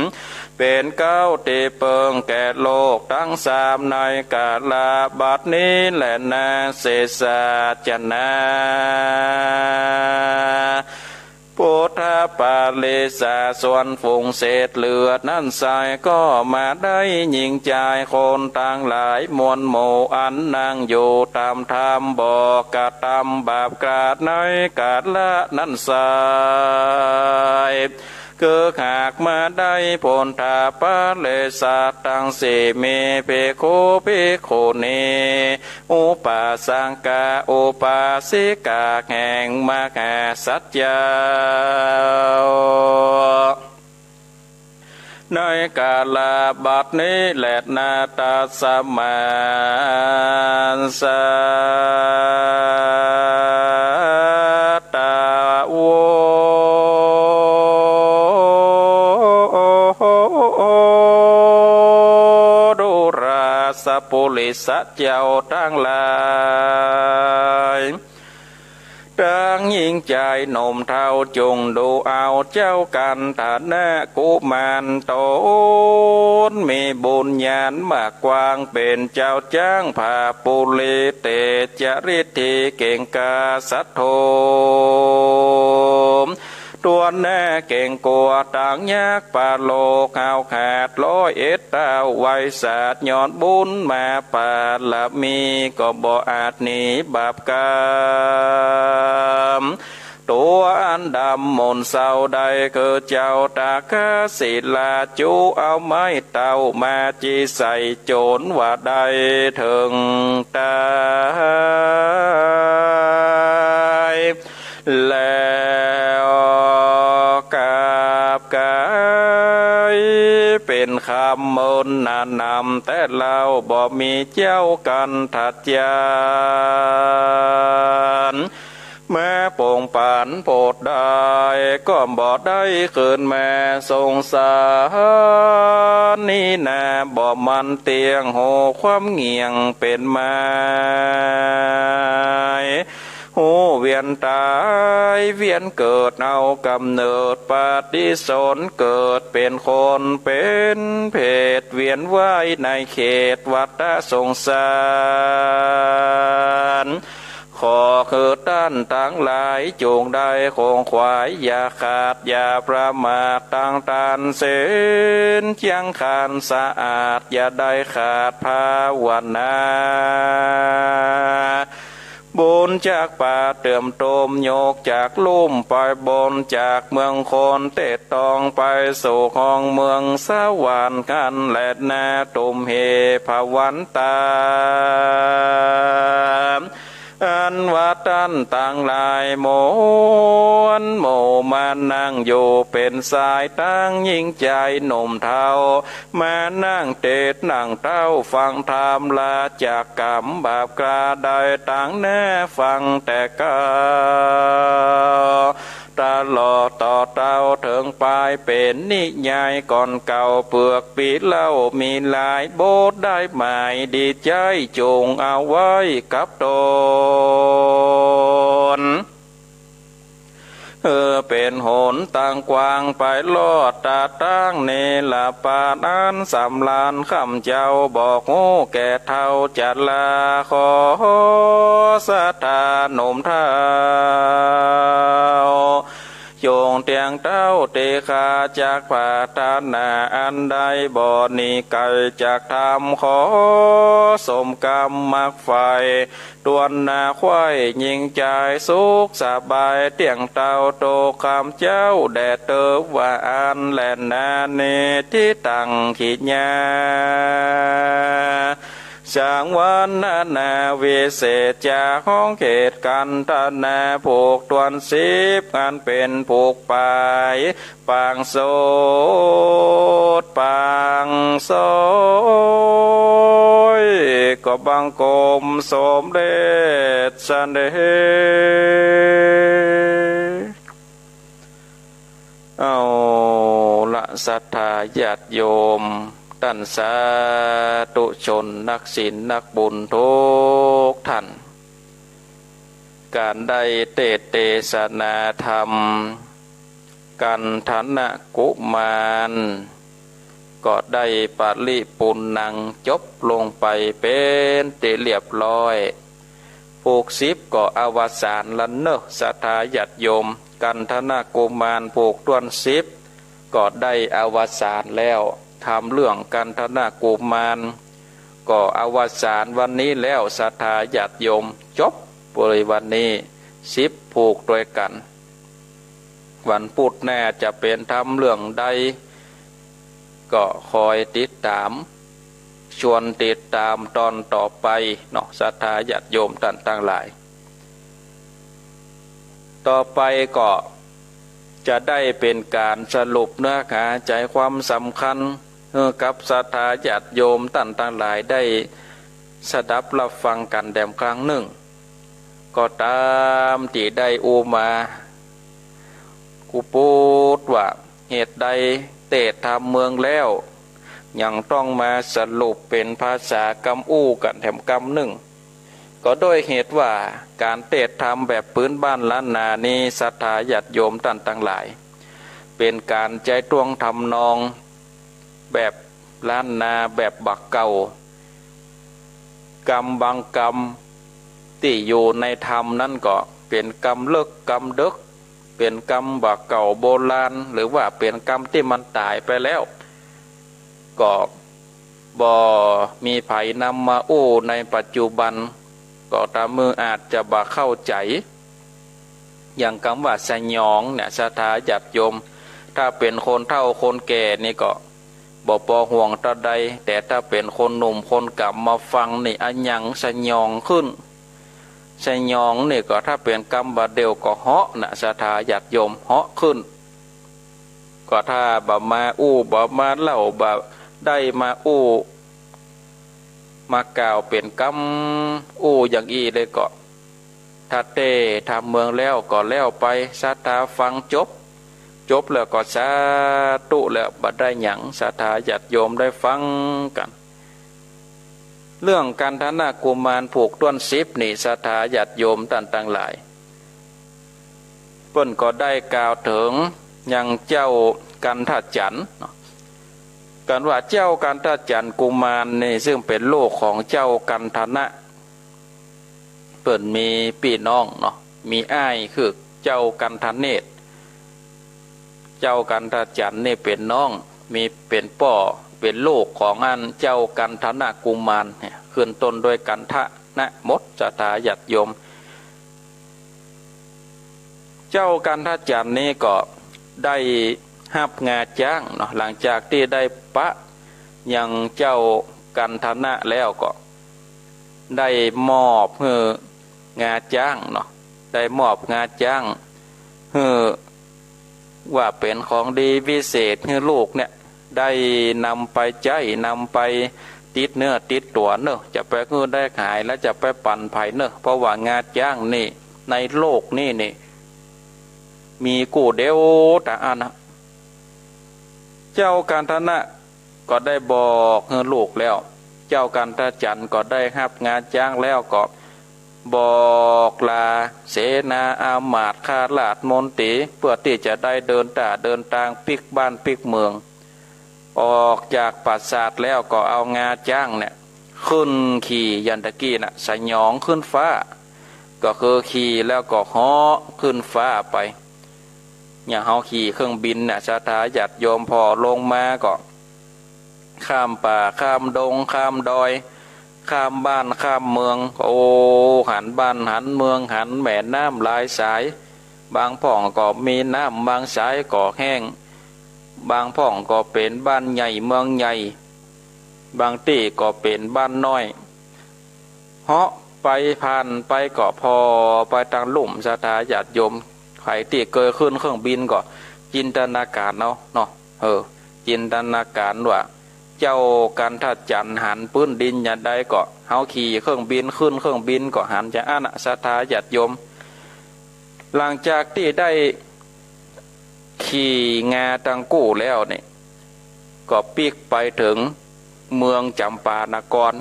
เป๋นเก๊าตี้เปิ้งแก่โลกตังสาม ในกาละบัดนี้แลนา เสสะจะนา ปุทธปริสาส่วนฝูงเศษเหลือนั้นไส้ ก็มาได้หญิงจายคนตังหลายมวลหมู่ อันนั่งอยู่ต๋ามธรรม บ่กระตำบาปกราด ในกาละนั้นไส้ เกิกหากมาได้ปุทธปริสาตังสี่ มีภิกขุภิกขุณี อุปาสกะอุปาสิกา แห่งมหาสัจเจ้า ในกาละบัดนี้แลนา ตัสมาสัตตะโว ดูราสะปุริสะเจ้าตังหลาย ตังหญิงจายหนุ่มเฒ่า จุ่งดูเอาเจ้ากันทะนะกุมารต๋น มีบุญญาณมากกว้าง เป๋นเจ้าจ๊างผาปุริ เตจะฤทธิเก่งกล้าสัตโธ ตั๋วหน้าเก่งกั๋วตังยักษ์ปะโลก ห้าวหาดร้อยเอ็ดเต้า ไหว้สัตว์ย้อนบุญมา ปารมีก็บ่อาจหนีบาปกรรม ตั๋วอันดำหม่นเศร้าได้ คือเจ้าตากศิลา จุเอาไม้เต้ามาจี้ใส่ จ๋นว่าได้เถิงต๋าย แล้วกราบก๋ายเป๋นกำเมินหนานำ แต่เล่าบ่มีเจ้ากันทะจาน มาปงปันโผดได้ ก็บ่ได้คืนมาสงสารนี้นา บ่มันเตี้ยง ฮู้ความเงี่ยงเป๋นไม้ ฮู้เวียนต๋าย เวียนเกิดเอาก๋ำเนิด ปฏิสนธิเกิดเป๋นคน เป๋นเปรต เวียนว่ายในเขตวัฏสงสาร ขอคือต้านตังหลายจุ่งได้ขงขวาย อย่าขาดอย่าประมาท ตังตานศีล เจียงคันสะอาด อย่าได้ขาดภาวนา บุญจักปาเติมโตม ยกจักลุ่มไปบน จากเมืองคนเตดตอง ไปสู่ห้องเมืองสวรรค์ หั้นแลนา ตุมเหภวันตา อันว่าต้านตังหลายมวลหมู่ มานั่งอยู่เป๋นสาย ตังหญิงจายหนุ่มเฒ่า มานั่งเตดนั่งเต๊า ฟังธรรมละจากกรรมบาปกราด ได้ตังหน้าฟังแต่เก๊า ตลอดต่อเต๊าเถิงปาย เป๋นนิยายก่อนเก่าเปือกปี้เล่า มีหลายบทได้หมาย ดีใจ๊จุ่งเอาไว้กับต๋น เออ เป๋นหนตางกว้างไปลอดตาตั้งเนรปาน อันสำราญข้ามเจ้าบอกฮู้แก่เฒ่าจะลา ขอศรัทธาหนุ่มเฒ่า จงเตียงเต้าตี้ข้าจักปรารถนาอันใดบ่หนีไก๋จากธรรม ขอสมกำมักใฝ่ ตวนหน้าใคว่หญิงจายสุขสบาย เตี้ยงเต้าโตข้ามเจ้าแด่เติบว่าอั้นแลนา นิทธิตังขิญญา สังวรรณนาวิเศษจา ห้องเขตกันธนา ผูกตวนสิบ อันเป๋นผูกปาย ปางโสดปางซอย ก็บังคมสมเด็จเสด็จ เอาละศรัทธาญาติโยม ต้านสาธุชนนักศีลนักบุญกู้ต้าน ก๋านได้เตสน์เตสนาธรรม กันธนกุมาร ก็ได้ปริปูรณัง จบลงไปเป๋นตี้เรียบร้อย ผูกสิบก็อวสานละเนาะ ศรัทธาญาติโยม กันธนกุมารผูกต้วนสิบ ก็ได้อวสานแล้ว ธรรมเรื่องกันธนกุมาร ก็อวสานวันนี้แล้ว ศรัทธาญาติโยม จบเลยวันนี้ สิบผูกตวยกั๋น วันพุธหน้าจะเป๋นธรรมเรื่องใด ก็คอยติดต๋าม ชวนติดต๋ามตอนต่อไปเนาะ ศรัทธาญาติโยมต้านตังหลาย ต่อไปก็จะได้เป๋นก๋านสรุปเนื้อหาใจ๋ความสำคัญ หื้อกับศรัทธาญาติโยมต้านตังหลายได้สดับฮับฟังกั๋นแดมครั้งนึ่ง ก็ต๋ามตี้ได้อู้มา กู้ปุดว่า เหตุใดเตสน์ธรรมเมืองแล้ว ยังต้องมาสรุปเป๋นภาษากำอู้กั๋นแถมกำนึ่ง ก็ด้วยเหตุว่าก๋านเตสน์ธรรมแบบปื๊นบ้านล้านนานี้ ศรัทธาญาติโยมต้านตังหลาย เป๋นก๋านใจ๊ต้วงทำนองแบบล้านนาแบบบ่าเก่า กำบางกำตี้อยู่ในธรรมนั้นก็เป๋นกำเลิกกำเดิ็ก เป๋นกำบ่าเก่าโบราณ หรือว่าเป๋นกำตี้มันต๋ายไปแล้ว ก็บ่มีใผนำมาอู้ในปัจจุบัน ก็ต๋ามหื้ออาจจะบ่เข้าใจ๋ อย่างกำว่าสยองเนี่ย ศรัทธาญาติโยม ถ้าเป๋นคนเฒ่าคนแก่นี่ก็บ่ปอห่วงเต้าใด แต่ถ้าเป๋นคนหนุ่มคนก๋ำมาฟังนี่ อะหยังสยองขึ้น สยองนี่ก็ถ้าเป๋นกำบ่าเดี่ยวก็เหาะนะ ศรัทธาญาติโยม เหาะขึ้น ก็ถ้าบ่มาอู้ บ่มาเล่า บ่ได้มาอู้ มากล่าวเป๋นกำอู้อย่างอี้เลยก็ ถ้าเตสน์ธรรมเมืองแล้วก็แล้วไป ศรัทธาฟังจบ จบแล้วก็สาธุแล้ว บ่ได้หยัง ศรัทธาญาติโยมได้ฟังกั๋น เรื่องกันธนกุมารผูกต้วนสิบนี่ ศรัทธาญาติโยมต้านตังหลาย เปิ้นก็ได้กล่าวเถิงยังเจ้ากันทจันทร์เนาะ กันว่าเจ้ากันทจันทร์กุมารนี่ ซึ่งเป๋นลูกของเจ้ากันธนะ เปิ้นมีปี้น้องเนาะ มีอ้ายคือเจ้ากันทเนตร เจ้ากันทจันทร์นี่เป๋นน้อง มี เป๋นป้อ เป๋นลูกของอันเจ้ากันธนกุมารเนี่ย ขึ้นต้นด้วยกันทนะหมด ศรัทธาญาติโยม เจ้ากันทจันทร์นี้ก็ได้ฮับงาจ๊างเนาะ หลังจากตี้ได้ปะยังเจ้ากันทนะแล้วก็ได้มอบหื้องาจ๊างเนาะ ได้มอบงาจ๊างหื้อ ว่าเป๋นของดีวิเศษหื้อลูกเนี่ย ได้นำไปใจ๊ นำไปติดเนื้อติดตั๋วเนาะ จะไปหื้อได้ขายแล้วจะไปปันใผเนาะ เพราะว่างาจ๊างนี่ ในโลกนี้นี่ มีกู้เดียวตาอั้นนะ เจ้ากันทนะก็ได้บอกหื้อลูกแล้ว เจ้ากันทจันทร์ก็ได้ฮับงาจ๊างแล้วก็ บอกลาเสนาอามาตย์ข้าราชมนตรี เปื้อตี้จะได้เดินต้าเดินตางปิ๊กบ้านปิ๊กเมือง ออกจากปราสาทแล้วก็เอางาจ๊างเนี่ย ขึ้นขี่อย่างตะกี้น่ะ สยองขึ้นฟ้า ก็คือขี่แล้วก็เหาะขึ้นฟ้าไป อย่างเฮาขี่เครื่องบินน่ะ ศรัทธาญาติโยม ผ่อลงมาก็ ข้ามป่า ข้ามดง ข้ามดอย ข้ามบ้าน ข้ามเมือง โอ้ หันบ้าน หันเมือง หันแม่น้ำหลายสาย บางพ่องก็มีน้ำ บางสายก็แห้ง บางพ่องก็เป๋นบ้านใหญ่ เมืองใหญ่ บางตี้ก็เป๋นบ้านน้อย เหาะไปผ่านไปก็ผ่อไปตางลุ่ม ศรัทธาญาติโยม ใผตี้เกยขึ้นเครื่องบินก็จินตนาก๋ารเอาเนาะ เออ จินตนาก๋ารว่า เจ้ากัณฑจันทร์หันปื๊นดินจะใดก็ เฮาขี่เครื่องบิน ขึ้นเครื่องบินก็หันจะอั้นน่ะ ศรัทธาญาติโยม หลังจากตี้ได้ขี่งาตังกู้แล้วนี่ ก็ปิ๊กไปเถิงเมืองจำปานคร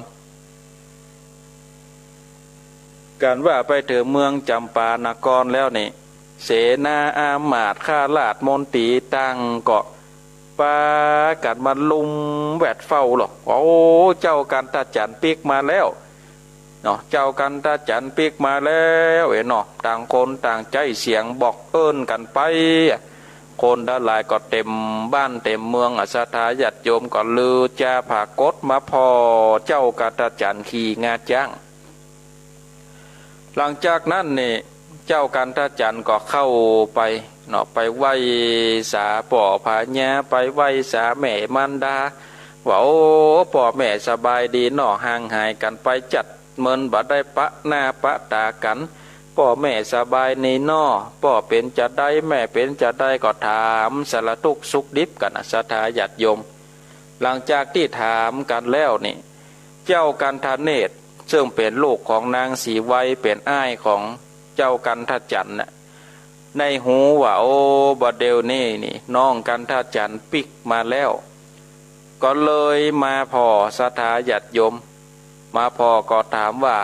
กั๋นว่าไปเถิงเมืองจำปานครแล้วนี่ เสนาอามาตย์ข้าราชมนตรีต่างก็ปากั๋นมาลุมแวดเฝ้าลอ โอ้ เจ้ากัณฑจันทร์ปิ๊กมาแล้วเนาะ เจ้ากัณฑจันทร์ปิ๊กมาแล้วเอ๋เนาะ ต่างคนต่างใจ๊เสียงบอกเอิ้นกั๋นไป คนตะหลายก็เต็มบ้านเต็มเมืองอะ ศรัทธาญาติโยมก็ลือจาผากฏมาผ่อเจ้ากัณฑจันทร์ขี่งาจ๊าง หลังจากนั้นนี่ เจ้ากัณฑจันทร์ก็เข้าไปเนาะ ไปไหว้สาป้อพญา ไปไหว้สาแม่มารดา ว่า โอ้ ป้อแม่สบายดีเนาะ ห่างหายกั๋นไปจั๊ด เมินบ่ได้ปะหน้าปะต๋ากั๋น ป้อแม่สบายดีเนาะ ป้อเป๋นจาใด แม่เป๋นจาใด ก็ถามสารทุกข์สุขดิบกั๋นนะ ศรัทธาญาติโยม หลังจากตี้ถามกั๋นแล้วนี่ เจ้ากัณฑเนตร ซึ่งเป๋นลูกของนางสีไว เป๋นอ้ายของเจ้ากัณฑจันทร์น่ะ ได้ฮู้ว่า โอ้ บ่าเดี่ยวนี้นี่ น้องกัณฑจันทร์ปิ๊กมาแล้ว ก็เลยมาผ่อศรัทธาญาติโยม มาผ่อก็ถามว่า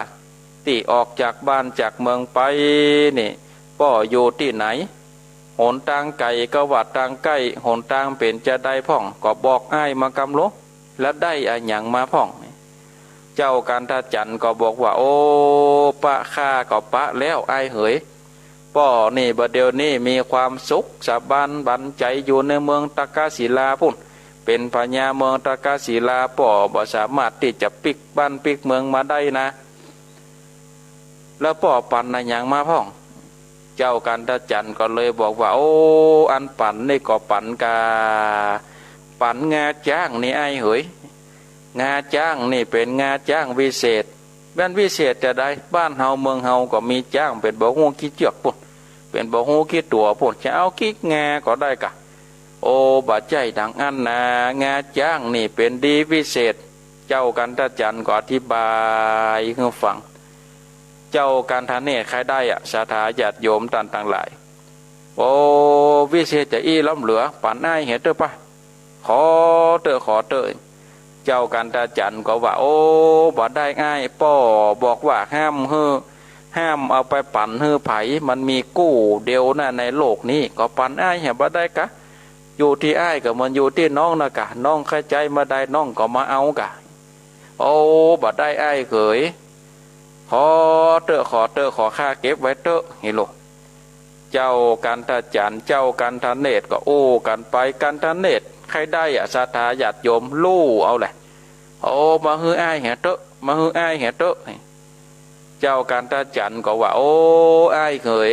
ตี้ออกจากบ้านจากเมืองไปนี่ ป้ออยู่ตี้ไหน หนตางไก๋ก็ว่าตางใก้ หนตางเป๋นจาใดพ่อง ก็บอกอ้ายมากำลอ แล้วได้อะหยังมาพ่อง เจ้ากัณฑจันทร์ก็บอกว่า โอ้ ปะข้าก็ปะแล้วอ้ายเหย ป้อนี่บ่าเดี่ยวนี้มีความสุขสบายบันใจ๋อยู่ในเมืองตักกศิลาปู๊น เป๋นพญาเมืองตักกศิลา ป้อบ่สามารถตี้จะปิ๊กบ้านปิ๊กเมืองมาได้นะ แล้วป้อปั๋นอะหยังมาพ่อง เจ้ากัณฑจันทร์ก็เลยบอกว่า โอ้ อันปั๋นนี่ก็ปั๋นกา ปั๋นงาจ๊างนี่อ้ายเหย งาจ๊างนี่เป๋นงาจ๊างวิเศษ แม่นวิเศษจาใด บ้านเฮาเมืองเฮาก็มีจ๊างเป๋นบ่ฮู้กี่เจื้อกปู๊น เป๋นบ่ฮู้กี่ตั๋วปู๊น จะเอากี่งาก็ได้กา โอ้ บ่ใจ้ดังอั้นนา งาจ๊างนี่เป๋นดีวิเศษ เจ้ากัณฑจันทร์ก็อธิบายหื้อฟัง เจ้ากัณฑเนตรใค่ได้อะ ศรัทธาญาติโยมต้านตังหลาย โอ้ วิเศษจาอี้ล้ำเหลือ ปั๋นอ้ายเหียเต๊อะปะ ขอเต๊อะ ขอเต๊อะ เจ้ากัณฑจันทร์ก็ว่า โอ้ บ่ได้อ้าย ป้อบอกว่าห้ามหื้อ ห้ามเอาไปปั๋นหื้อใผ มันมีกู้เดียวนะในโลกนี้ ก็ปั๋นอ้ายเหียบ่ได้กา อยู่ตี้อ้ายก็เหมือนอยู่ตี้น้องนะกา น้องใค่ใจ๊บ่ได้ น้องก็มาเอากา โอ้ บ่ได้อ้ายเหย ขอเต๊อะ ขอเต๊อะ ขอข้าเก็บไว้เต๊อะ นี่โล เจ้ากัณฑจันทร์ เจ้ากัณฑเนตรก็อู้กั๋นไป กัณฑเนตรใค่ได้อะ ศรัทธาญาติโยม ลู่เอาแหละ โอ้ มาหื้ออ้ายเหียเต๊อะ มาหื้ออ้ายเหียเต๊อะ เจ้ากัณฑจันทร์ก็ว่า โอ้ อ้ายเหย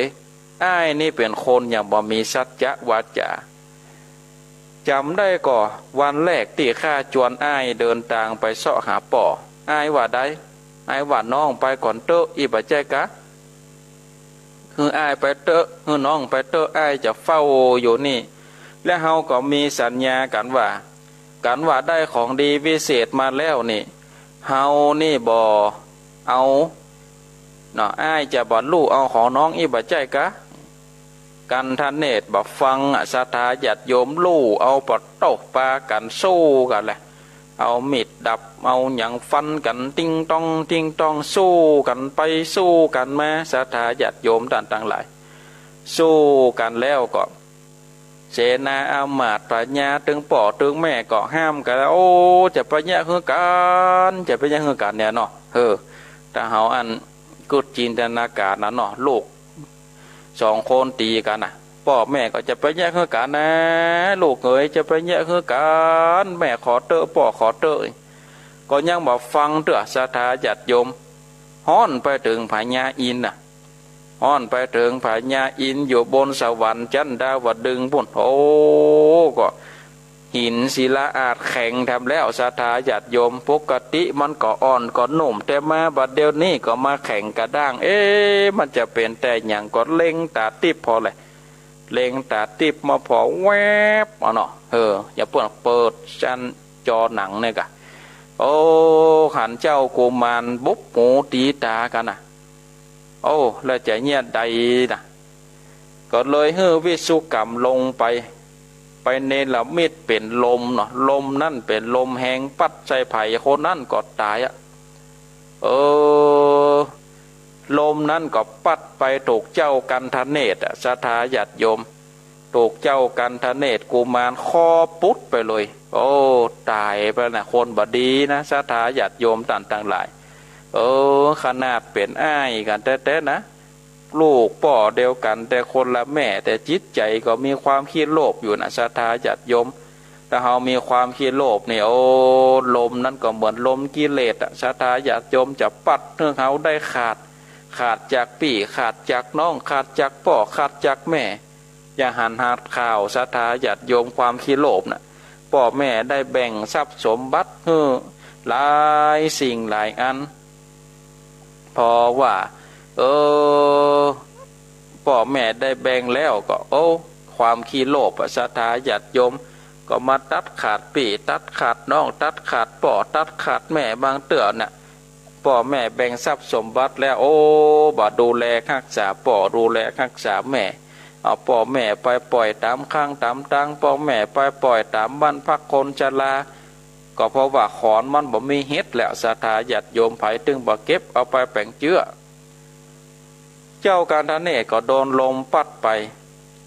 อ้ายนี่เป๋นคนอย่างบ่มีสัจจะวาจา จ๋ำได้ก่อ วันแรกตี้ข้าจวนอ้ายเดินตางไปเซาะหาป้อ อ้ายว่าใด อ้ายว่าน้องไปก่อนเต๊อะ อี้บ่ใจ้กา หื้ออ้ายไปเต๊อะ หื้อน้องไปเต๊อะ อ้ายจะเฝ้าอยู่นี่ และเฮาก็มีสัญญากั๋นว่า กั๋นว่าได้ของดีวิเศษมาแล้วนี่ เฮานี่บ่เอาเนาะ อ้ายจะบ่ลู่เอาของน้อง อี้บ่ใจ้กา กัณฑเนตรบ่ฟังอะ ศรัทธาญาติโยม ลู่เอาปะโต้ ปากั๋นสู้กั๋นแหละ เอามีดดับ เอาหยังฟันกั๋น ติ๊งต๊อง ติ๊งต๊อง สู้กั๋นไป สู้กั๋นมา ศรัทธาญาติโยมต้านตังหลาย สู้กั๋นแล้วก็ เสนาอามาตย์ พญา ตึงป้อตึงแม่ก็ห้ามกั๋น โอ้ จะไปเยียะหื้อกั๋น จะไปเยียะหื้อกั๋นเนี่ยเนาะ เออ ถ้าเฮาอันกึ๊ดจินตนาก๋ารนะเนาะ ลูกสองคนตี๋กั๋นนะ ป้อแม่ก็จะไปเยียะหื้อกั๋นนะ ลูกเหย จะไปเยียะหื้อกั๋น แม่ขอเต๊อะ ป้อขอเต๊อะ ก็ยังบ่ฟังเตื้อ ศรัทธาญาติโยม ฮ้อนไปเถิงพญาอินทร์น่ะ ฮ้อนไปเถิงพญาอินทร์อยู่บนสวรรค์จั้นดาวดึงส์ปู๊น โอ้ ก็หินศิลาอาจแข็งแถมแล้ว ศรัทธาญาติโยม ปกติมันก็อ่อนก็นุ่ม แต่มาบัดเดี๋ยวนี้ก็มาแข็งกระด้าง เอ๊ะ มันจะเป๋นแต่หยัง ก็เล็งต๋าติ๊บผ่อแหละ เล็งต๋าติ๊บมาผ่อแวบ เอาเนาะ เออ อย่าเปิ้นเปิดจั้น จอหนังเนี่ยกะ โอ้ หันเจ้ากุมารบุบหูตีตากั๋นน่ะ โอ้ แล้วจะเยียะใดน่ะ ก็เลยหื้อวิศวกรรมลงไป ไปเนรมิตเป๋นลมเนาะ ลมนั้นเป๋นลมแฮงปั๊ดใส่ใผคนนั้นก็ต๋ายอะ เออ ลมนั้นก็ปั๊ดไปถูกเจ้ากัณฑเนศอะ ศรัทธาญาติโยม ถูกเจ้ากัณฑเนศกุมารคอปุดไปเลย โอ้ ต๋ายไปนะ คนบ่ดีนะ ศรัทธาญาติโยมต้านตังหลาย เออ ขนาดเป๋นอ้ายกั๋นแต๊ๆ นะ ลูกป้อเดียวกั๋น แต่คนละแม่ แต่จิตใจ๋ก็มีความขี้โลภอยู่นะ ศรัทธาญาติโยม ถ้าเฮามีความขี้โลภนี่ โอ้ ลมนั้นก็เหมือนลมกิเลสอะ ศรัทธาญาติโยม จะปั๊ดหื้อเฮาได้ขาด ขาดจากปี้ ขาดจากน้อง ขาดจากป้อ ขาดจากแม่ อย่าหันหาดข่าว ศรัทธาญาติโยม ความขี้โลภน่ะ ป้อแม่ได้แบ่งทรัพย์สมบัติหื้อหลายสิ่งหลายอัน เพราะว่า เออ ป้อแม่ได้แบ่งแล้วก็ โอ้ ความขี้โลภอะ ศรัทธาญาติโยม ก็มาตัดขาดปี้ ตัดขาดน้อง ตัดขาดป้อ ตัดขาดแม่ บางเตื้อน่ะ ป้อแม่แบ่งทรัพย์สมบัติแล้ว โอ้ บ่ดูแลฮักษาป้อ ดูแลฮักษาแม่ เอาป้อแม่ไปป่อยต๋ามข้างต๋ามตาง ป้อแม่ไปป่อยต๋ามบ้านพักคนชรา ก็เพราะว่าขอนมันบ่มีเห็ดแล้ว ศรัทธาญาติโยม ใผตึงบ่เก็บเอาไปแป๋งเจื้อ เจ้ากัณฑเนศก็โดนลมปั๊ดไป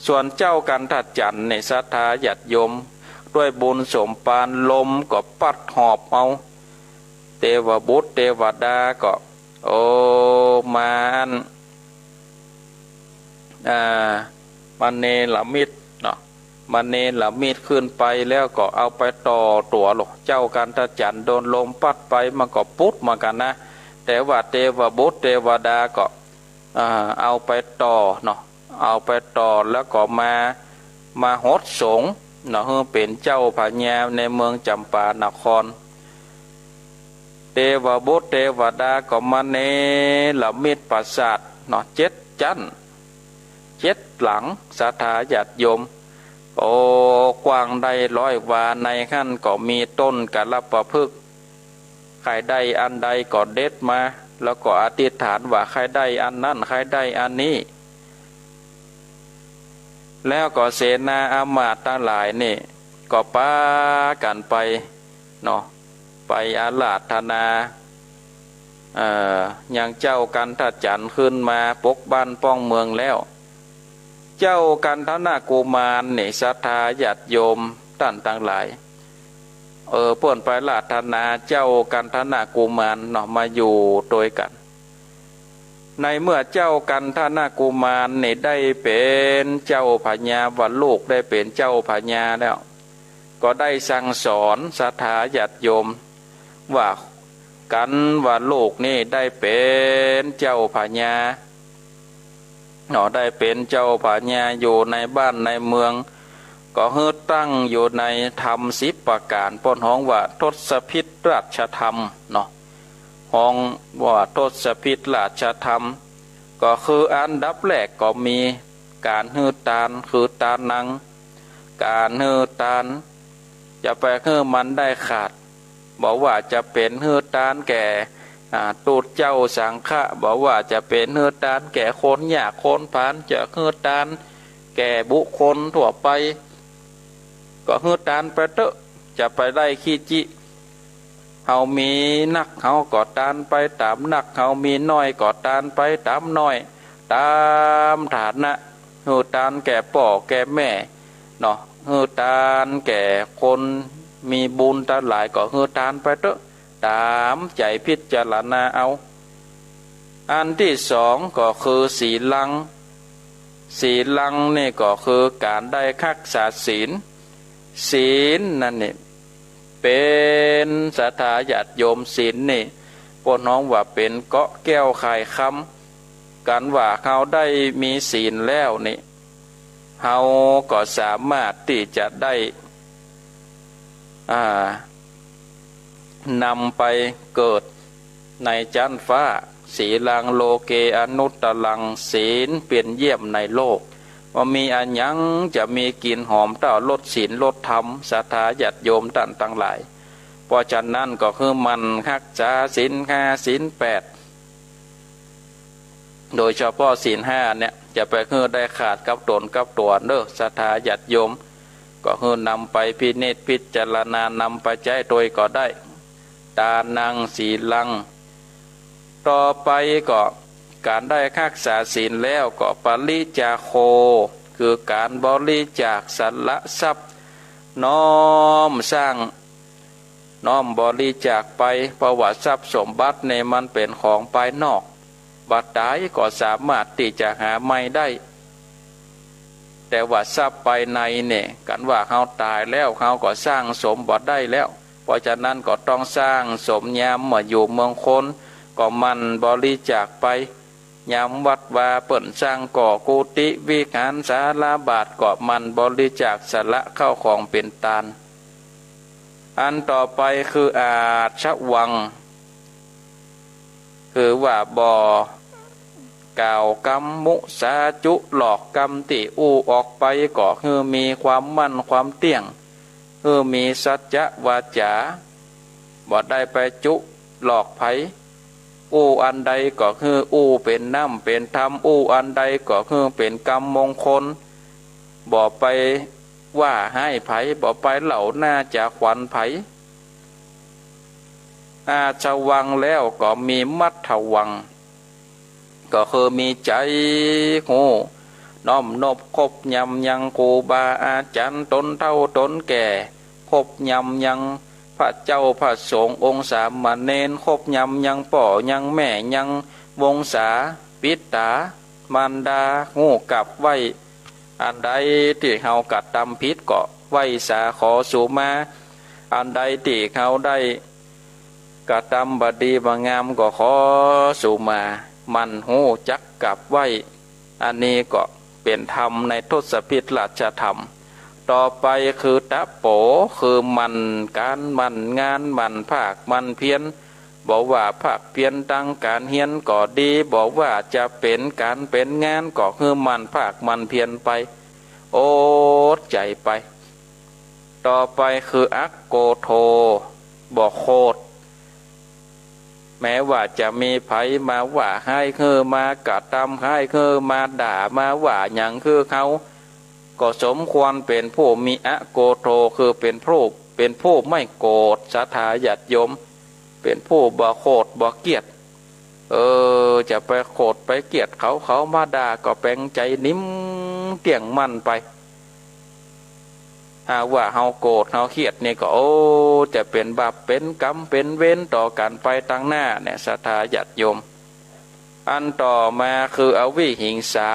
ส่วนเจ้ากัณฑจันทร์นี่ ศรัทธาญาติโยม ด้วยบุญสมปาน ลมก็ปั๊ดหอบเอา เตวบุตรเตวดาก็ โอ้ มาอัน อ่า มาเนรมิตเนาะ มาเนรมิตขึ้นไปแล้วก็เอาไปต่อตั๋วโลด เจ้ากัณฑจันทร์โดนลมปั๊ดไปมันก็ปุ๊ดเหมือนกั๋นนะ แต่ว่าเตวบุตรเตวดาก็ อ่า เอาไปต่อเนาะ เอาไปต่อแล้วก็มา มาหดสงฆ์เนาะ หื้อเป๋นเจ้าพญาในเมืองจำปานคร เตวบุตรเตวดาก็มาเนรมิตปราสาทเนาะ เจ็ดจั๊น เจ็ดหลัง ศรัทธาญาติโยม โอ้ กว้างได้ร้อยวา ในหั้นก็มีต้นกาลปะพฤกษ์ ใค่ได้อันใดก็เด็ดมา แล้วก็อธิษฐานว่าใค่ได้อันนั้น ใค่ได้อันนี้ แล้วก็เสนาอามาตย์ตังหลายนี่ ก็ปากั๋นไปเนาะ ไปอาราธนา เอ่อ ยังเจ้ากัณฑจันทร์ขึ้นมาปกบ้านป้องเมืองแล้ว เจ้ากัณฑนกุมารนี่ ศรัทธาญาติโยมต้านตังหลาย เออ เปิ้นไปอาราธนาเจ้ากัณฑนกุมารเนาะ มาอยู่ตวยกั๋น ในเมื่อเจ้ากัณฑนกุมารนี่ได้เป๋นเจ้าพญา ว่าลูกได้เป๋นเจ้าพญาแล้ว ก็ได้สั่งสอนศรัทธาญาติโยม ว่ากั๋นว่าลูกนี่ได้เป๋นเจ้าพญาเนาะ ได้เป๋นเจ้าพญาอยู่ในบ้านในเมือง ก็หื้อตั้งอยู่ในธรรมสิบประก๋าน เปิ้นฮ้องว่าทศพิธราชธรรมเนาะ ฮ้องว่าทศพิธราชธรรม ก็คืออันดับแรกก็มีก๋านหื้อตาน คือตานัง ก๋านหื้อตาน จะไปหื้อมันได้ขาด บ่ว่าจะเป๋นหื้อตานแก่ อ่า ตุ๊เจ้าสังฆะ บ่ว่าจะเป๋นหื้อตานแก่คนยากคนผาน จะหื้อตานแก่บุคคลทั่วไป ก็หื้อตานไปเต๊อะ จะไปได้ขี้จิ เฮามีนัก เฮาก็ตานไปต๋ามนัก เฮามีน้อยก็ตานไปต๋ามน้อย ต๋ามฐานะ หื้อตานแก่ป้อแก่แม่เนาะ หื้อตานแก่คนมีบุญตังหลาย ก็หื้อตานไปเต๊อะ ต๋ามใจ๋พิจารณาเอา อันตี้สองก็คือศีลัง ศีลังนี่ก็คือก๋านได้ฮักษาศีล ศีลนั่นนี่ เป๋นศรัทธาญาติโยม ศีลนี่ เปิ้นฮ้องว่าเป๋นเกราะแก้วไขคำ กั๋นว่าเฮาได้มีศีลแล้วนี่ เฮาก็สามารถตี้จะได้ อ่า นำไปเกิดในจั๊นฟ้า สีลังโลเกอนุตตรัง ศีลเป๋นเยี่ยมในโลก บ่มีอะหยังจะมีกลิ่นหอมเต้ารสศีลรสธรรม ศรัทธาญาติโยมต้านตังหลาย เพราะฉะนั้นก็คือหมั่นฮักษาศีลห้าศีลแปด โดยเฉพาะศีลห้าเนี่ย จะไปหื้อได้ขาดกับต๋นกับตั๋วเน่อ ศรัทธาญาติโยม ก็หื้อนำไปพินิจพิจารณานำไปใจ๊ตวยก็ได้ ทานัง ศีลัง ต่อไปก็ก๋านได้ฮักษาศีลแล้วก็ปริจจาโค คือก๋านบริจาคสละทรัพย์ น้อมสร้าง น้อมบริจาคไป เพราะว่าทรัพย์สมบัติเนี่ยมันเป๋นของภายนอก บ่าต๋ายก็สามารถตี้จะหาใหม่ได้ แต่ว่าทรัพย์ภายในเนี่ย คันว่าเฮาต๋ายแล้ว เฮาก็สร้างสมบ่ได้แล้ว เพราะฉะนั้นก็ต้องสร้างสมยามเมื่ออยู่เมืองคน ก็หมั่นบริจาคไป ยามวัดวาเปิ้นสร้างก่อกุฏิวิหารศาลาบาท ก็หมั่นบริจาคสละข้าวของเป๋นตาน อันต่อไปคืออาชวัง คือว่าบ่กล่าวกำมุสาจุหลอก กำตี้อู้ออกไปก็หื้อมีความมั่นความเตี้ยง หื้อมีสัจจะวาจา บ่ได้ไปจุหลอกใผ อู้อันใดก็หื้ออู้เป๋นน้ำเป๋นธรรม อู้อันใดก็หื้อเป๋นกำมงคล บ่ไปว่าฮ้ายใผ บ่ไปเล่าหน้าจ๋าขวัญใผ อาชวังแล้วก็มีมัทธวัง ก็คือมีใจ๋ฮู้น้อมนบเคารพยำยังครูบาอาจ๋ารย์ ต๋นเฒ่าต๋นแก่ เคารพยำยังพระเจ้าพระสงฆ์องค์สามเณร เคารพยำยังป้อยังแม่ยังวงศา ปิต๋ามารดา ฮู้กราบไหว้ อันใดตี้เฮากระตำผิดก็ไหว้สาขอสูมา อันใดตี้เฮาได้กระตำบ่ดีบ่งามก็ขอสูมา หมั่นฮู้จักกราบไหว้ อันนี้ก็เป๋นธรรมในทศพิธราชธรรม ต่อไปคือตะโป คือหมั่นก๋านหมั่นงานหมั่นภาคหมั่นเพียร บ่ว่าภาคเพียรตางก๋านเฮียนก็ดี บ่ว่าจะเป๋นก๋านเป๋นงานก็หื้อหมั่นภาคหมั่นเพียรไป อดใจ๋ไป ต่อไปคืออักโกโธ บ่โขด แม้ว่าจะมีใผมาว่าฮ้ายหื้อ มากระตำฮ้ายหื้อ มาด่ามาว่าหยังหื้อเฮา ก็สมควรเป๋นผู้มีอักโกโธ คือเป๋นผู้ เป๋นผู้ไม่โกรธ ศรัทธาญาติโยม เป๋นผู้บ่โขดบ่เคียด เออ จะไปโขดไปเคียดเขา เขามาด่าก็แป๋งใจ๋นิ่มเตี้ยงมั่นไป หากว่าเฮาโกรธเฮาเคียดนี่ก็ โอ้ จะเป๋นบาปเป๋นกรรมเป๋นเวรต่อกั๋นไปตางหน้าเนี่ย ศรัทธาญาติโยม อันต่อมาคืออวิหิงสา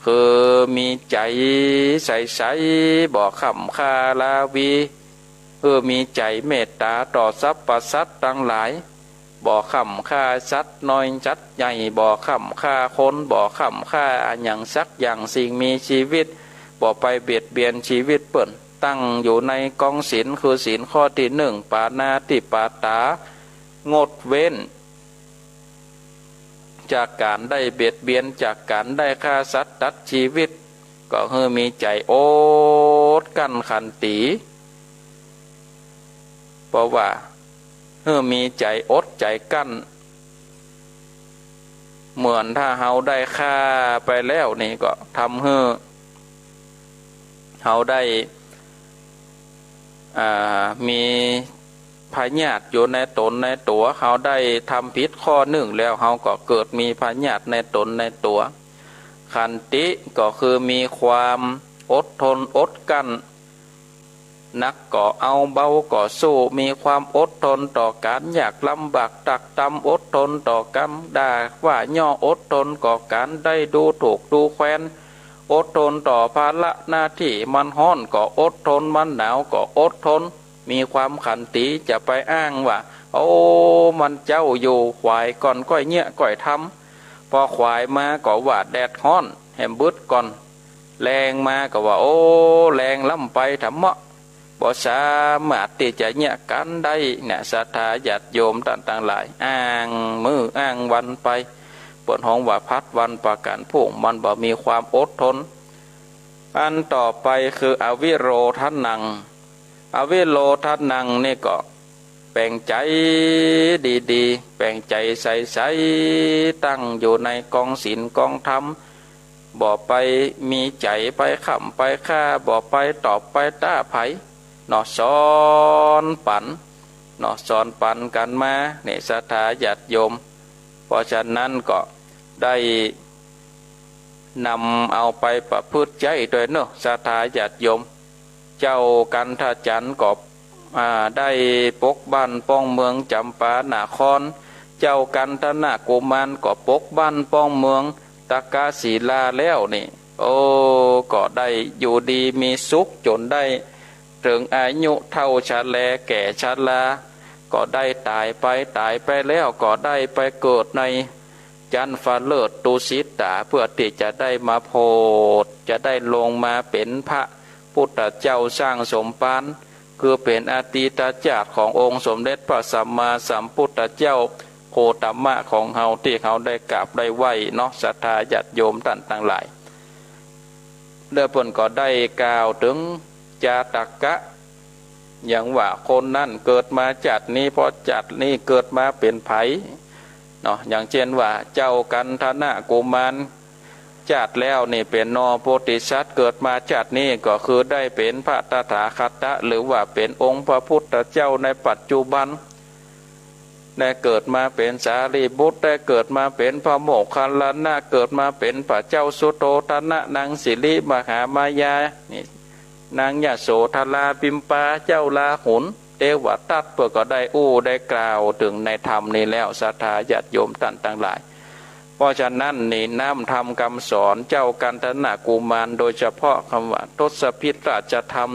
คือมีใจ๋ใสๆ บ่คร่ำคร่าราวี คือมีใจ๋เมตต๋าต่อสรรพสัตว์ตังหลาย บ่คร่ำคร่าสัตว์น้อยสัตว์ใหญ่ บ่คร่ำคร่าคน บ่คร่ำคร่าอะหยังสักอย่างสิ่งมีชีวิต บ่ไปเบียดเบียนชีวิตเปิ้น ตั้งอยู่ในกองศีล คือศีลข้อตี้นึ่ง ปาณาติปาตา งดเว้น จากก๋านได้เบียดเบียน จากก๋านได้ฆ่าสัตว์ตัดชีวิต ก็หื้อมีใจ๋อดกลั้นขันติ เพราะว่าหื้อมีใจ๋อดใจ๋กลั้น เหมือนถ้าเฮาได้ฆ่าไปแล้วนี่ก็ทำหื้อเฮาได้ อ่า มีพยาธิอยู่ในต๋นในตั๋ว เฮาได้ทำผิดข้อนึ่งแล้ว เฮาก็เกิดมีพยาธิในต๋นในตั๋ว ขันติก็คือมีความอดทนอดกลั้น หนักก็เอาเบาก็สู้ มีความอดทนต่อก๋านยากลำบากตรากตรำ อดทนต่อก๋านด่าว่าเยียะ อดทนต่อก๋านได้ดูถูกดูแควน อดทนต่อภาระหน้าตี้ มันฮ้อนก็อดทน มันหนาวก็อดทน มีความขันติ จะไปอ้างว่า โอ้ มันเจ้าอยู่ ขวายก่อนก้อยเยียะก้อยทำ ปอขวายมาก็ว่าแดดฮ้อน แหมบึดก่อน แล้งมาก็ว่า โอ้ แล้งล้ำไป ทำเมาะ บ่สามารถตี้จะเยียะกั๋นได้เนี่ย ศรัทธาญาติโยมต้านตังหลาย อ้างมื้ออ้างวันไป เปิ้นฮ้องว่าพลัดวันประกั๋นพรุ่ง มันบ่มีความอดทน อันต่อไปคืออวิโรธนัง อวิโรธนังนี่ก็ แป๋งใจ๋ดีๆ แป๋งใจ๋ใสๆ ตั้งอยู่ในกองศีลกองธรรม บ่ไปมีใจ๋ไปค่ำไปฆ่า บ่ไปตอบไปต๊าใผ เนาะ สอนปั๋น เนาะ สอนปั๋นกั๋นมา นี่ ศรัทธาญาติโยม เพราะฉะนั้นก็ได้นำเอาไปประพฤติใจ๊ตวยเนาะ ศรัทธาญาติโยม เจ้ากันทจันทร์ก็ อ่า ได้ปกบ้านป้องเมืองจำปานคร เจ้ากันทนะกุมารก็ปกบ้านป้องเมืองตะกะศิลาแล้วนี่ โอ้ ก็ได้อยู่ดีมีสุขจ๋นได้เถิงอายุเฒ่าชะแลแก่ชรา ก็ได้ต๋ายไป ต๋ายไปแล้วก็ได้ไปเกิดใน จั๊นฟ้าเลิศตุสิตา เพื่อตี้จะได้มาโผด จะได้ลงมาเป๋นพระพุทธเจ้าสร้างสมภาร คือเป๋นอดีตชาติขององค์สมเด็จพระสัมมาสัมพุทธเจ้าโคตมะของเฮา ตี้เฮาได้กราบได้ไหว้เนาะ ศรัทธาญาติโยมต้านตังหลาย แล้วเปิ้นก็ได้กล่าวเถิงจาตกะ อย่างว่าคนนั้นเกิดมาจาตินี้ พอจาตินี้เกิดมาเป๋นใผ เนาะ อย่างเจ้นว่าเจ้ากันทนะกุมาร จาติแล้วนี่เป๋นนอโพธิสัตว์ เกิดมาจาตินี้ก็คือได้เป๋นพระตถาคตะ หรือว่าเป๋นองค์พระพุทธเจ้าในปัจจุบัน ได้เกิดมาเป๋นสารีบุตร ได้เกิดมาเป๋นพระโมคคัลลานะ เกิดมาเป๋นพระเจ้าสุโธทนะ นางสิริมหามายา นี่ นางยโสธรา พิมพา เจ้าราหุล เตวทัต เปิ้นก็ได้อู้ได้กล่าวเถิงในธรรมนี้แล้ว ศรัทธาญาติโยมต้านตังหลาย เพราะฉะนั้นนี่น้ำธรรมกำสอนเจ้ากันทนะกุมาร โดยเฉพาะกำว่าทศพิธราชธรรม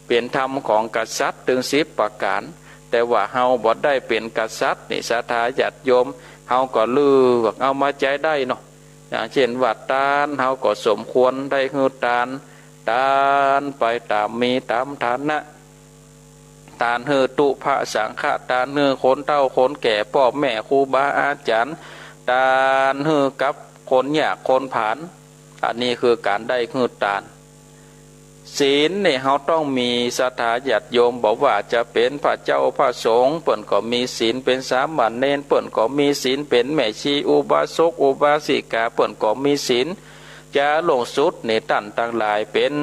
เป๋นธรรมของกษัตริย์เถิงสิบประก๋าน แต่ว่าเฮาบ่ได้เป๋นกษัตริย์นี่ ศรัทธาญาติโยม เฮาก็เลือกเอามาใจ๊ได้เนาะ อย่างเจ้นว่าตาน เฮาก็สมควรได้หื้อตาน ตานไปต๋ามมีต๋ามฐานะ ตานหื้อตุ๊พะสังฆะ ตานหื้อคนเฒ่าคนแก่ ป้อแม่ครูบาอาจ๋ารย์ ตานหื้อกับคนยากคนผาน อันนี้คือก๋านได้หื้อตาน ศีลนี่เฮาต้องมี ศรัทธาญาติโยม บ่ว่าจะเป๋นพระเจ้าพระสงฆ์ เปิ้นก็มีศีล เป๋นสามเณร เปิ้นก็มีศีล เป๋นแม่ชีอุบาสกอุบาสิกา เปิ้นก็มีศีล จ๋าลงสุดนี่ต้านตังหลายเป๋น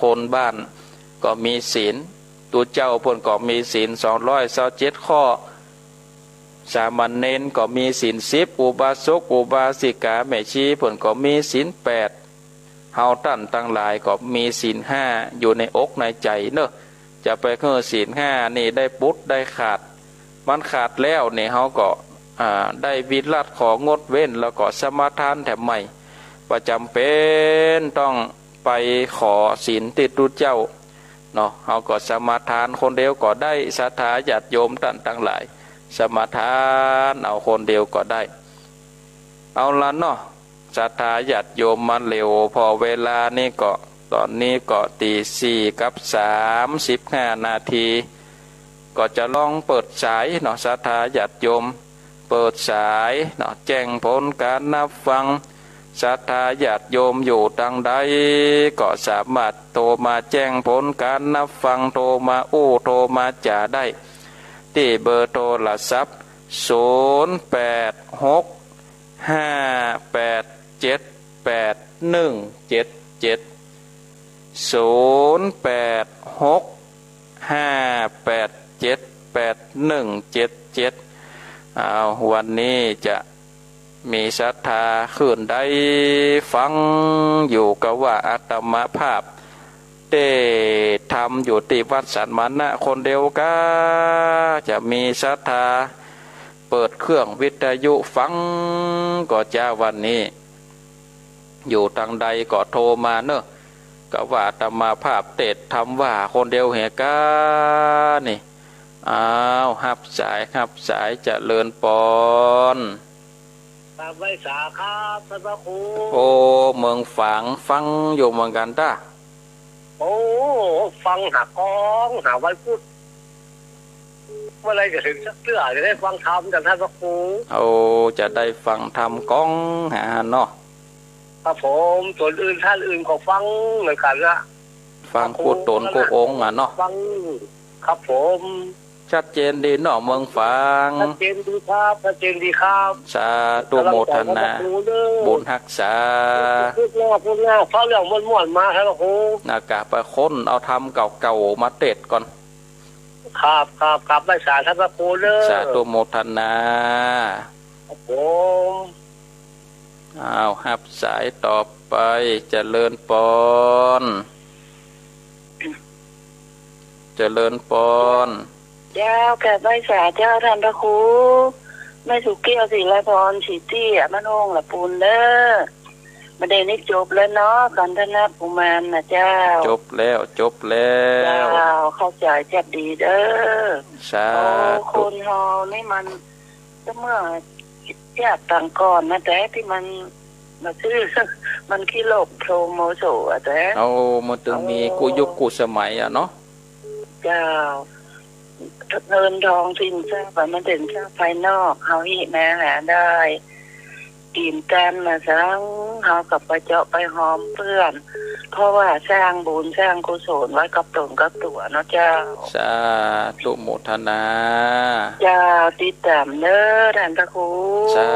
คนบ้านก็มีศีล ตุ๊เจ้าเปิ้นก็มีศีลสองร้อยซาวเจ็ดข้อ สามเณรก็มีศีลสิบ อุบาสกอุบาสิกา แม่ชีเปิ้นก็มีศีลแปด เฮาต้านตังหลายก็มีศีลห้าอยู่ในอกในใจ๋เนาะ จะไปหื้อศีลห้านี่ได้ปุดได้ขาด มันขาดแล้วนี่เฮาก็ อ่า ได้วิรัติ ของดเว้น แล้วก็สมาทานแถมใหม่ บ่จ๋ำเป๋นต้องไปขอศีลตี้ตุ๊เจ้าเนาะ เฮาก็สมาทานคนเดียวก็ได้ ศรัทธาญาติโยมต้านตังหลาย สมาทานเอาคนเดียวก็ได้ เอาละเนาะ ศรัทธาญาติโยม มาเร็วพอเวลานี้ก็ ต๋อนนี้ก็ตี๋สี่กับสามสิบห้านาที ก็จะลองเปิดสายเนาะ ศรัทธาญาติโยม เปิดสายเนาะ แจ้งผลก๋านฮับฟัง ศรัทธาญาติโยมอยู่ตางใด ก็สามารถโทรมาแจ้งผลก๋านฮับฟัง โทรมาอู้ โทรมาจ๋าได้ ตี้เบอร์โทรศัพท์ ศูนย์แปดหก ห้าแปดเจ็ด แปดหนึ่งเจ็ดเจ็ด ศูนย์แปดหก ห้าแปดเจ็ด แปดหนึ่งเจ็ดเจ็ด อ้าว วันนี้จะมีศรัทธาคืนใดฟังอยู่กาว่าอาตมาภาพ เตธรรมอยู่ตี้วัดสันมานะคนเดียวกา จะมีศรัทธาเปิดเครื่องวิทยุฟังก็จา วันนี้ อยู่ตางใดก็โทรมาเนาะ กาว่าอาตมาภาพเตธรรมว่าคนเดียวเหกานี่ อ้าว ฮับสาย ฮับสาย เจริญปอน กราบไหว้สาครับ ต้านพระครู โอ้ เมืองฝางฟังอยู่เหมือนกั๋นต้า โอ้ ฟังหากอง หาวันพุธ เมื่อไหร่จะเถิงสักเตื้อ จะได้ฟังธรรมจากต้านพระครู โอ้ จะได้ฟังธรรมกองหาเนาะ ครับผม ส่วนอื่นต้านอื่นก็ฟังเหมือนกั๋นนะ ฟังกู้ต๋นกู้องค์อะเนาะ ฟัง ครับผม เจ ชัดเจนดีเนาะ เมืองฝาง ชัดเจนดีครับ ชัดเจนดีครับ สาธุโมทนา กำลังใจครับพระครูเด้อ บุญฮักษา พุทธนา พุทธนา เข้าเรื่องม่วนๆ มาครับพระครู นะ กะไปค้นเอาธรรมเก่าๆ มาเทศน์ก่อน ครับ ครับ ครับ ไหว้สาท่านพระครูเด้อ สาธุโมทนา ครับผม อ้าว ฮับสายต่อไป เจริญปอน เจริญปอน เจ้า กราบไหว้สาเจ้าท่านพระครู แม่สุเกี้ยว ศิลาพร ศรีเตี้ย บ้านโฮงหละปูนเด้อ บ่าเดี่ยวนี้จบแล้วเนาะ กันทนากุมารนะเจ้า จบแล้ว จบแล้ว เจ้า เข้าใจ๋แจ๊บดีเด้อ สาธุ โอ้ คนเฮานี่มัน แต่เมื่อเทียบตังก่อนนะ แต่ตี้มันมาซื้อ มันขี้โลภโทโมโสอะแต่ เอา มันตึงมีกู้ยุคกู้สมัยอะเนาะ เจ้า เงินทองสินทรัพย์อะ มันเป๋นทรัพย์ภายนอก เฮาหิมาหาได้ กิ๋นกั๋นมาสัง เฮาก็ไปเจาะไปหอมเปื้อน เพราะว่าสร้างบุญสร้างกุศลไว้กับต๋นกับตั๋วเนาะเจ้า สาธุโมทนา เจ้า ติดต๋ามเน้อท่านพระครู สา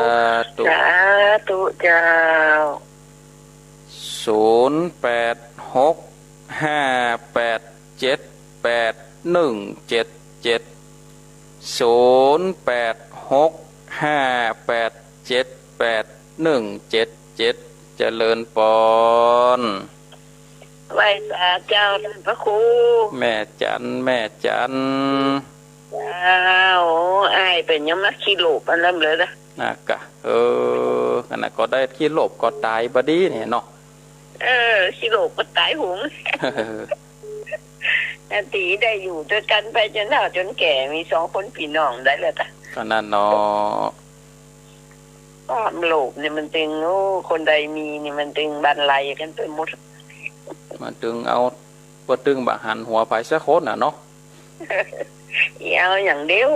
ธุ สาธุเจ้า ศูนย์แปดหกห้าแปดเจ็ดแปดหนึ่งเจ็ดเจ็ด ศูนย์แปดหกห้าแปดเจ็ดแปดหนึ่งเจ็ดเจ็ด เจริญปอน ไหว้สาเจ้าท่านพระครู แม่จัน แม่จัน เจ้า อ้ายเป๋นยังมาขี้โลภอันนั้นเลยนะ นะกะ เออ อันนั้นก็ได้ขี้โลภก็ต๋ายบ่ดีเนี่ยเนาะ เออ ขี้โลภก็ต๋ายโหง นาตีได้อยู่ตวยกั๋นไปจ๋นเฒ่าจ๋นแก่ มีสองคนปี้น้องได้แล้วกะ ก็นั่นเนาะ ความโลภเนี่ยมันตึง โอ้ คนใดมีเนี่ยมันตึงบันไลกั๋นไปหมด มันตึงเอา บ่ตึงบ่หันหัวใผสักคนน่ะเนาะ เอาอย่างเดียว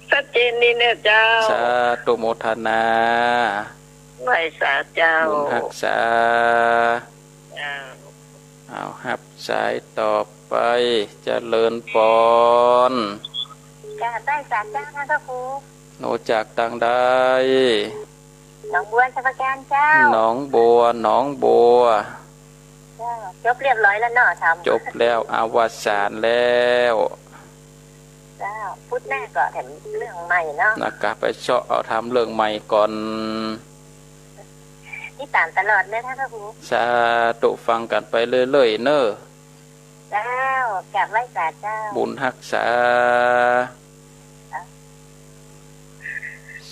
ชัดเจนดีเน้อเจ้า สาธุโมทนา ไหว้สาเจ้า บุญฮักษา เจ้า เอาฮับสายต่อไป เจริญปอน กราบไหว้สาเจ้าค่ะพระครู โหนจากตางใด หนองบัวสมุทรปราการเจ้า หนองบัว หนองบัว เจ้า จบเรียบร้อยแล้วเนาะ ธรรม จบแล้ว อวสานแล้ว เจ้า พุธหน้าก็แถมเรื่องใหม่เนาะ นะกะ ไปเซาะเอาธรรมเรื่องใหม่ก่อน ติดต๋ามตลอดเลยค่ะพระครู สาธุ ฟังกั๋นไปเรื่อยๆ เน้อ เจ้า กราบไหว้สาเจ้า บุญฮักษา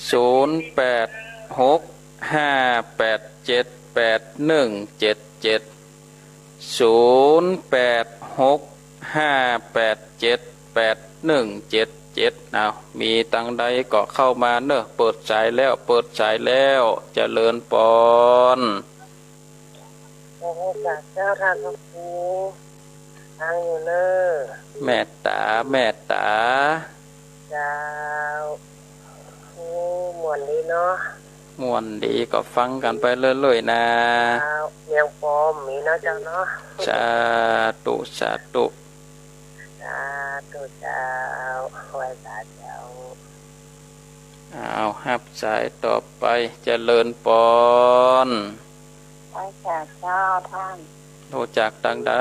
ศูนย์แปดหกห้าแปดเจ็ดแปดหนึ่งเจ็ดเจ็ด ศูนย์แปดหกห้าแปดเจ็ดแปดหนึ่งเจ็ดเจ็ด เอา มีตางใดก็เข้ามาเน้อ เปิดสายแล้ว เปิดสายแล้ว เจริญปอน โอ้ สาเจ้าท่านพระครู ฟังอยู่เน้อ เมตต๋า เมตต๋า เจ้า โอ้ ม่วนดีเนาะ ม่วนดีก็ฟังกั๋นไปเรื่อยๆ นะ เจ้า เมียงปอมมีเนาะเจ้าเนาะ สาธุ สาธุ สาธุเจ้า ไหว้สาเจ้า เอา ฮับสายต่อไป เจริญปอน ไหว้สาเจ้าท่าน โหนจากตางใด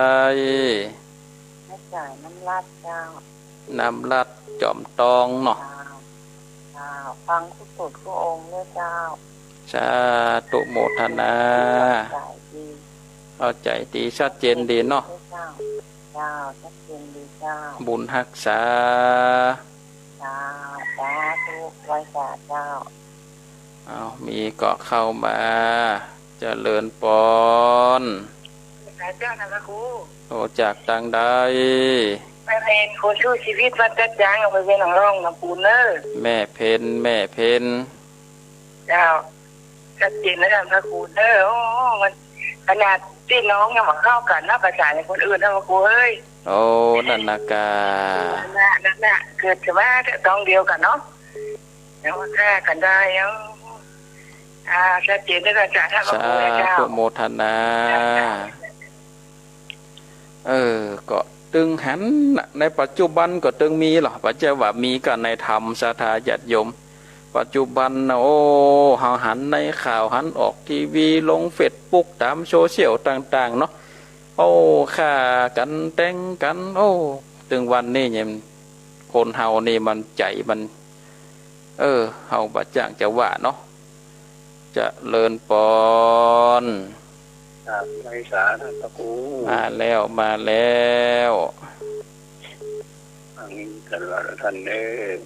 มาจากน้ำรัดเจ้า น้ำรัดจ๋อมตองเนาะ เจ้า เจ้า ฟังคู่สูตรคู่องค์เน้อเจ้า สาธุโมทนา เข้าใจ๋ดี เข้าใจ๋ดี ชัดเจนดีเนาะ เจ้า เจ้า ชัดเจนดีเจ้า บุญฮักษา เจ้า สาธุ ไหว้สาเจ้า เอา มีก็เข้ามา เจริญปอน สาเจ้านะพระครู โหนจากตางใด แม่เพ็ญ คนสู้ชีวิต วัดกระจัง อำเภอเวียงหนองร่อง ลำพูนเน้อ แม่เพ็ญ แม่เพ็ญ เจ้า ชัดเจนแล้วท่านพระครูเน้อ โอ้ มันขนาดตี้น้องยังบ่เข้ากั๋นนะ ประสานกับคนอื่นนะพระครูเอ้ย โอ้ นั่นนะกา นั่นนะ นั่นนะ เกิดจะว่าตองเดียวกั๋นเนาะ ยังว่าฆ่ากั๋นได้ เอ้า อ่า ชัดเจนแล้วอาจารย์ ท่านพระครูนะเจ้า สาธุโมทนา เออ ก็ ตึงหันน่ะ ในปัจจุบันก็ตึงมีลอ บ่ใจ้ว่ามีก้าในธรรม ศรัทธาญาติโยม ปัจจุบันน่ะ โอ้ เฮาหันในข่าว หันออกทีวี ลงเฟซบุ๊ก ต๋ามโซเชียลต่างๆ เนาะ โอ้ ฆ่ากั๋น แตงกั๋น โอ้ ตึงวันนี้เนี่ย คนเฮานี่มันใจ๋มัน เออ เฮาบ่จ้างจะว่าเนาะ เจริญปอน ครับ ไหว้สาท่านพระครู มาแล้ว มาแล้ว ฟังกั๋นละท่านเด้อ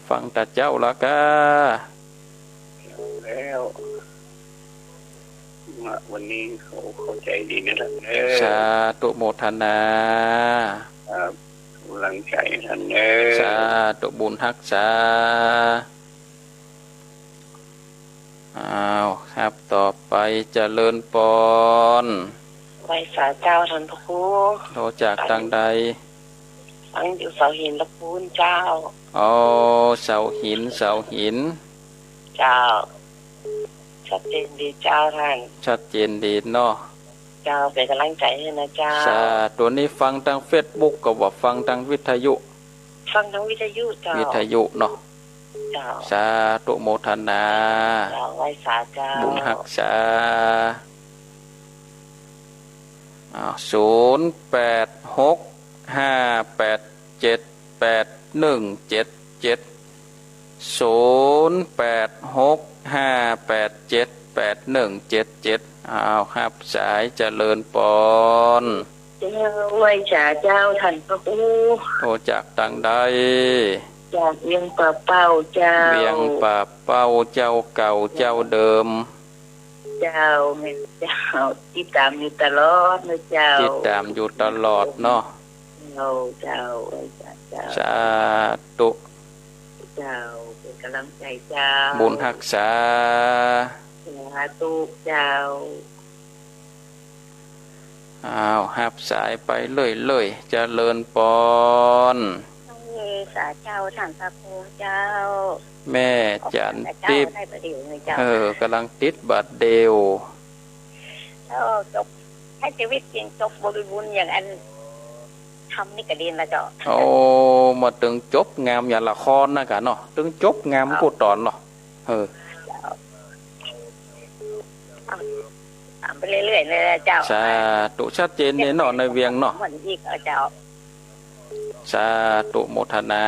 ฟังตะเจ้าละก้า แล้ว มาวันนี้เขาเข้าใจดีนะท่านเด้อ สาธุโมทนา ครับ กำลังใจท่านเด้อ สาธุบุญฮักษา อ้าว ครับ ต่อไปเจริญปอน ไหว้สาเจ้าท่านพระครู โทรจากตางใด ฟังอยู่เสาหินละปูนเจ้า อ๋อ เสาหิน เสาหิน เจ้า ชัดเจนดีเจ้าท่าน ชัดเจนดีเนาะ เจ้า เป๋นกำลังใจ๋หื้อนะเจ้า สาธุ นี่ฟังตางเฟซบุ๊กก็ว่าฟังตางวิทยุ ฟังตางวิทยุเจ้า วิทยุเนาะ เจ้า สาธุโมทนา เจ้า ไหว้สาเจ้า บุญฮักษา อ้าว ศูนย์แปดหกห้าแปดเจ็ดแปดหนึ่งเจ็ดเจ็ด ศูนย์แปดหกห้าแปดเจ็ดแปดหนึ่งเจ็ดเจ็ด อ้าว ฮับสายเจริญปอน เจ้า ไหว้สาเจ้าท่านพระครู โทรจากตางใด จากเวียงป่าเป้าเจ้า เวียงป่าเป้า เจ้าเก่าเจ้าเดิม เจ้า แม่นเจ้า ติดต๋ามอยู่ตลอดนะเจ้า ติดต๋ามอยู่ตลอดเนาะ เจ้า เจ้า ไหว้สาเจ้า สาธุ เจ้า เป๋นกำลังใจ๋เจ้า บุญฮักษา สาธุเจ้า อ้าว ฮับสายไปเรื่อยๆ เจริญปอน เออ สาเจ้าท่านพระครูเจ้า แม่จันทร์ติ๊บ เจ้า ได้ประเดี๋ยวเลยเจ้า เออ กำลังติดบัดเดียว เออ จบ ถ้าชีวิตจริงจบบริบูรณ์อย่างอันทำนี่ก็ดีละเจ้า โอ้ มาตึงจบงามอย่างละครนะกะเนาะ ตึงจบงามกู้ต๋อนเนาะ เออ เจ้า เอา เอาไปเรื่อยๆ เลยเจ้า สาธุ ชัดเจนเนี่ยเนาะ ในเวียงเนาะ ม่วนอีกเอาเจ้า สาธุโมทนา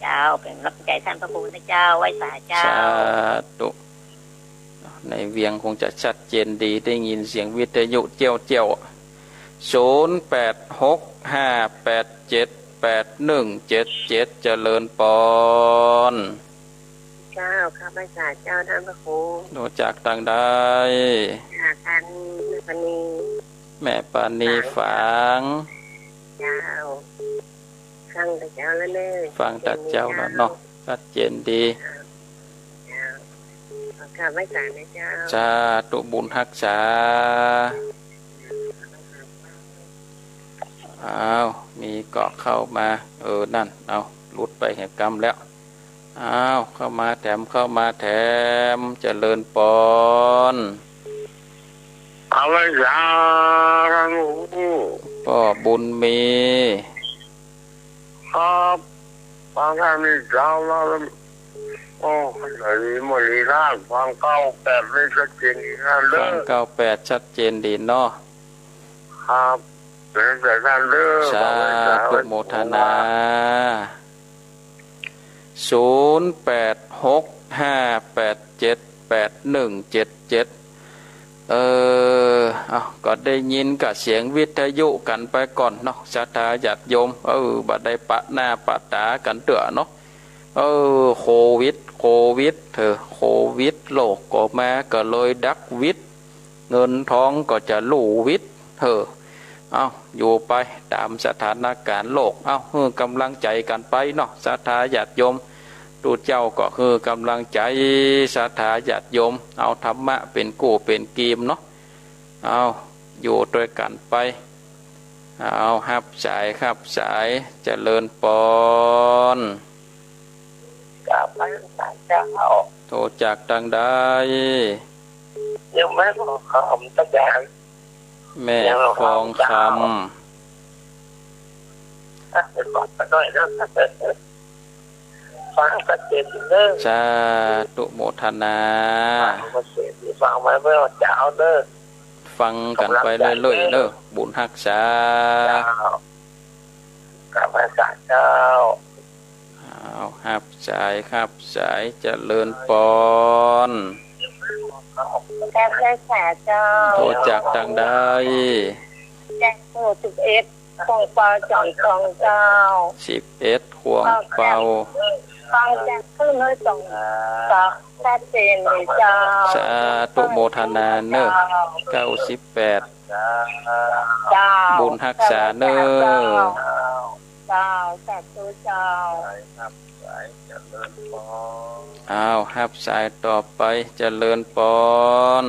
เจ้า เป๋นกำลังใจ๋ท่านพระครูนะเจ้า ไหว้สาเจ้า สาธุ ในเวียงคงจะชัดเจนดี ได้ยินเสียงวิทยุเจี้ยวๆ ศูนย์แปดหกห้าแปดเจ็ดแปดหนึ่งเจ็ดเจ็ด เจริญปอน เจ้า ข้าพเจ้าเจ้าท่านพระครู โทรจากตางใด จากทางแม่ปานี แม่ปานีฝาง เจ้า ฟังตะเจ้าแล้วเน่อ ฟังตะเจ้าแล้วเนาะ ชัดเจนดี เจ้า เจ้า ขอกราบไหว้สานะเจ้า สาธุบุญฮักษา อ้าว มีก็เข้ามา เออ นั่น เอา หลุดไปแหมกำแล้ว อ้าว เข้ามาแถม เข้ามาแถม เจริญปอน เอาไหว้สาท่านพระครู ป้อบุญมี ครับ ฟังท่านนี่เจ้าแล้ว โอ้ ไหนมีบ่ดีท่าน ฟังเก้าแปดนี่ชัดเจนดีท่านเด้อ ฟังเก้าแปดชัดเจนดีเนาะ ครับ เป๋นแต่ท่านเด้อ สาธุโมทนา ศูนย์แปดหกห้าแปดเจ็ดแปดหนึ่งเจ็ดเจ็ด เออ เอา ก็ได้ยินกับเสียงวิทยุกั๋นไปก่อนเนาะ ศรัทธาญาติโยม เออ บ่ได้ปะหน้าปะต๋ากั๋นเตื้อเนาะ เออ โควิด โควิด เถอะ โควิด โลกก็มา ก็เลยดักวิด เงินทองก็จะลู่วิด เออ เอา อยู่ไปต๋ามสถานก๋ารณ์โลก เอา หื้อกำลังใจ๋กั๋นไปเนาะ ศรัทธาญาติโยม ตุ๊เจ้าก็หื้อกำลังใจ๋ ศรัทธาญาติโยม เอาธรรมะเป๋นกู้เป๋นกีมเนาะ เอา อยู่ตวยกั๋นไป เอา ฮับสาย ฮับสาย เจริญปอน กราบไหว้สาเจ้า โทรจากตางใด อยู่แม่ฟองคำตะจารย์ แม่ฟองคำ ฟังกั๋นหน่อยเนาะ ฟังชัดเจนเนาะ สาธุโมทนา ฟังชัดเจน ฟังมาเมื่อเจ๊าเนาะ ฟังกั๋นไปเรื่อยๆเนาะ บุญฮักษา เจ้า กราบไหว้สาเจ้า อ้าว ฮับสาย ฮับสาย เจริญปอน กราบไหว้สาเจ้า โทรจากตางใด จากหมู่สิบเอ็ด โฮงปอจ๋อมตองเจ้า สิบเอ็ด ฮวงเปา ฟังจากคลื่นห้วยตอง ก็ชัดเจนเลยเจ้า สาธุโมทนาเนาะ เก้าสิบแปด เจ้า บุญฮักษาเนาะ เจ้า สาธุเจ้า อ้าว ฮับสายต่อไป เจริญปอน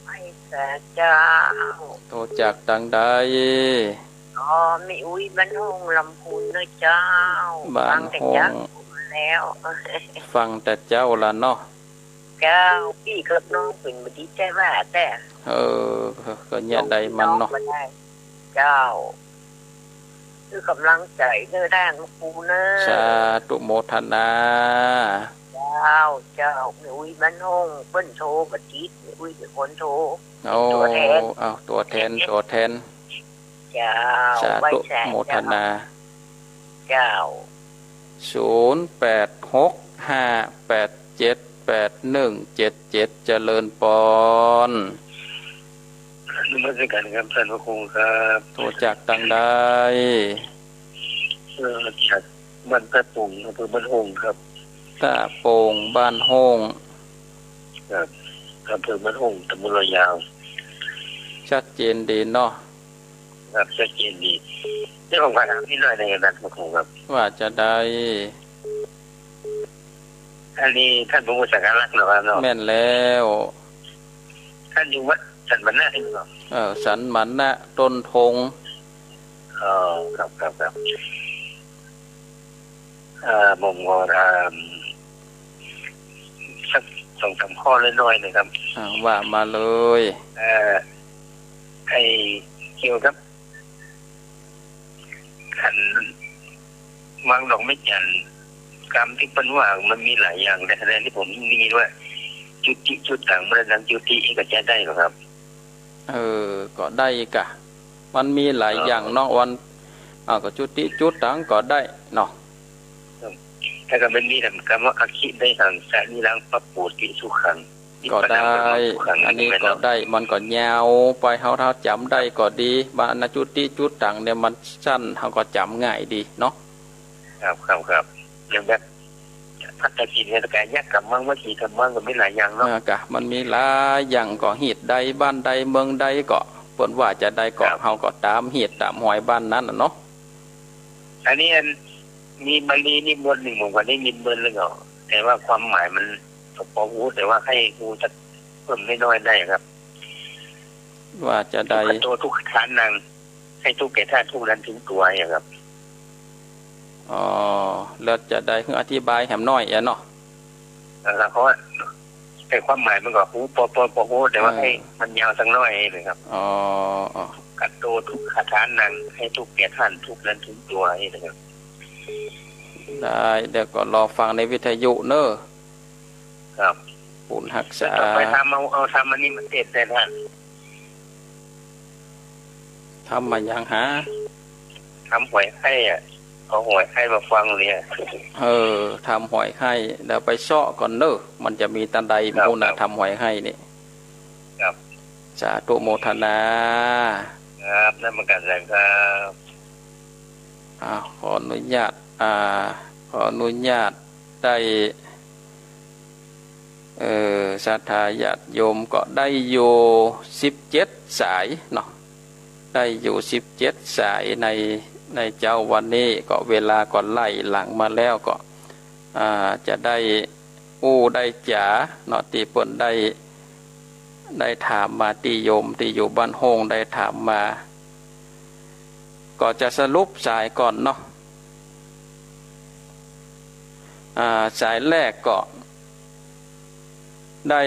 ไหว้สาเจ้า โทรจากตางใด อ๋อ แม่อุ๊ย บ้านโฮ่ง ลำพูนเนาะเจ้า บ้านโฮ่ง ฟังแต่เจ๊าแล้ว ฟังแต่เจ๊าละเนาะ เจ้า ปี้กับน้องเป๋นบ่ดีแต๊ว่าแต๊ เออ ก็เยียะใดมันเนาะ เจ้า คือก๋ำลังใจ๋เน่อ ได้มาปูเน่อ สาธุโมทนา เจ้า เจ้า แม่อุ๊ย บ้านโฮ่ง เปิ้นโทรบ่ติด แม่อุ๊ยเป๋นคนโทร โอ้ เป๋นตั๋วแทน อ้าว ตั๋วแทน ตั๋วแทน เจ้า สาธุ ไหว้สา โมทนา เจ้า ศูนย์แปดหกห้าแปดเจ็ดแปดหนึ่งเจ็ดเจ็ด เจริญปอน นมัสการครับ ท่านพระครูครับ โทรจากตางใด เอ่อ จากบ้านตะโป่ง อำเภอบ้านโฮ่งครับ ตะโป่ง บ้านโฮ่ง ครับ อำเภอบ้านโฮ่ง ตำบลดอยยาว ชัดเจนดีเนาะ ครับ ชัดเจนดี เดี๋ยวผมขอถามนิดหน่อยนะครับ ท่านพระครูครับ ว่าจาใด อันนี้ท่านพระครูสังฆรักษ์เหรอครับเนาะ แม่นแล้ว ท่านอยู่วัดสันมณะนี่เหรอ เออ สันมณะ ต้นธง อ๋อ ครับ ครับ ครับ เอ่อ ผมขอถามสักสองสามข้อน้อยๆนะครับ อ่า ว่ามาเลย เอ่อ ไอ้เกี่ยวกับ อันวางดอกไม้จันทร์ กำตี้เปิ้นว่ามันมีหลายอย่าง แต่ขณะนี้ผมได้ยินว่า จุติจุตัง บ่ดังจุติ เอ๊ะ ก็จะได้บ่ครับ เออ ก็ได้กะ มันมีหลายอย่างเนาะ วัน อ่า ก็จุติจุตังก็ได้เนาะ ครับ แล้วก็มันมีกำว่า อคินไทหัง สะรีรัง ปะปูติ สุขัง ก็ได้ อันนี้ก็ได้ มันก็ยาวไป เฮา เฮาจ๋ำได้ก็ดี บางอันนะจุติจุตังเนี่ยมันสั้น เฮาก็จ๋ำง่ายดีเนาะ ครับ ครับ ครับ อย่างแบบ ภัตตากิจเนี่ย กายกัมมัง วจีกัมมัง ก็มีหลายอย่างเนาะ อ่า กะ มันมีหลายอย่าง ก็ฮีตใด บ้านใด เมืองใด ก็เปิ้นว่าจาใด ก็ ครับ เฮาก็ต๋ามฮีตต๋ามฮอยบ้านนั้นน่ะเนาะ อันนี้อัน มีบาลีนิบนต์นึ่ง ผมก็ได้ยินเปิ้นแล้วก็ แต่ว่าความหมายมันก็พอฮู้ แต่ว่าให้ฮู้สักเพิ่มน้อยๆได้ครับ ว่าจาใด สุขโต ทุกขทานัง ให้ทุกข์แก่ท่านทุกข์นั้นถึงตัวเนี่ยครับ อ๋อ แล้วจาใด คืออธิบายแหมน้อยอะเนาะ เออ เพราะว่า แต่ความหมายมันก็ฮู้ พอ พอ พอฮู้ แต่ว่า เออ ให้มันยาวสักน้อยนะครับ อ๋อ อ๋อ สุขโต ทุกขทานัง ให้ทุกข์แก่ท่านทุกข์นั้นถึงตัวนี่นะครับ ได้ เดี๋ยวก็รอฟังในวิทยุเนอะ ครับ บุญฮักษา แล้วต่อไปธรรมเอา เอาธรรมอันนี้มาเทศน์ได้ท่าน ธรรมอะหยังหา ธรรมหวยไข้อะ เอาหวยไข้มาฟังเนี่ย เออ ธรรมหวยไข้ เดี๋ยวไปเซาะก่อนเนอะ มันจะมีตางใด ครับ บ่ฮู้นะ ครับ ธรรมหวยไข้นี่ ครับ สาธุโมทนา ครับ นมัสการครับ อ่า ขออนุญาต อ่า ขออนุญาตได้ เอ่อ ศรัทธาญาติโยมก็ได้อยู่สิบเจ็ดสายเนาะ ได้อยู่สิบเจ็ดสายใน ในเจ๊าวันนี้ ก็เวลาก็ไล่หลังมาแล้ว ก็ อ่า จะได้อู้ได้จ๋าเนาะ ตี้เปิ้นได้ ได้ถามมา ตี้โยมตี้อยู่บ้านโฮ่งได้ถามมา ก็จะสรุปสายก่อนเนาะ อ่า สายแรกก็ได้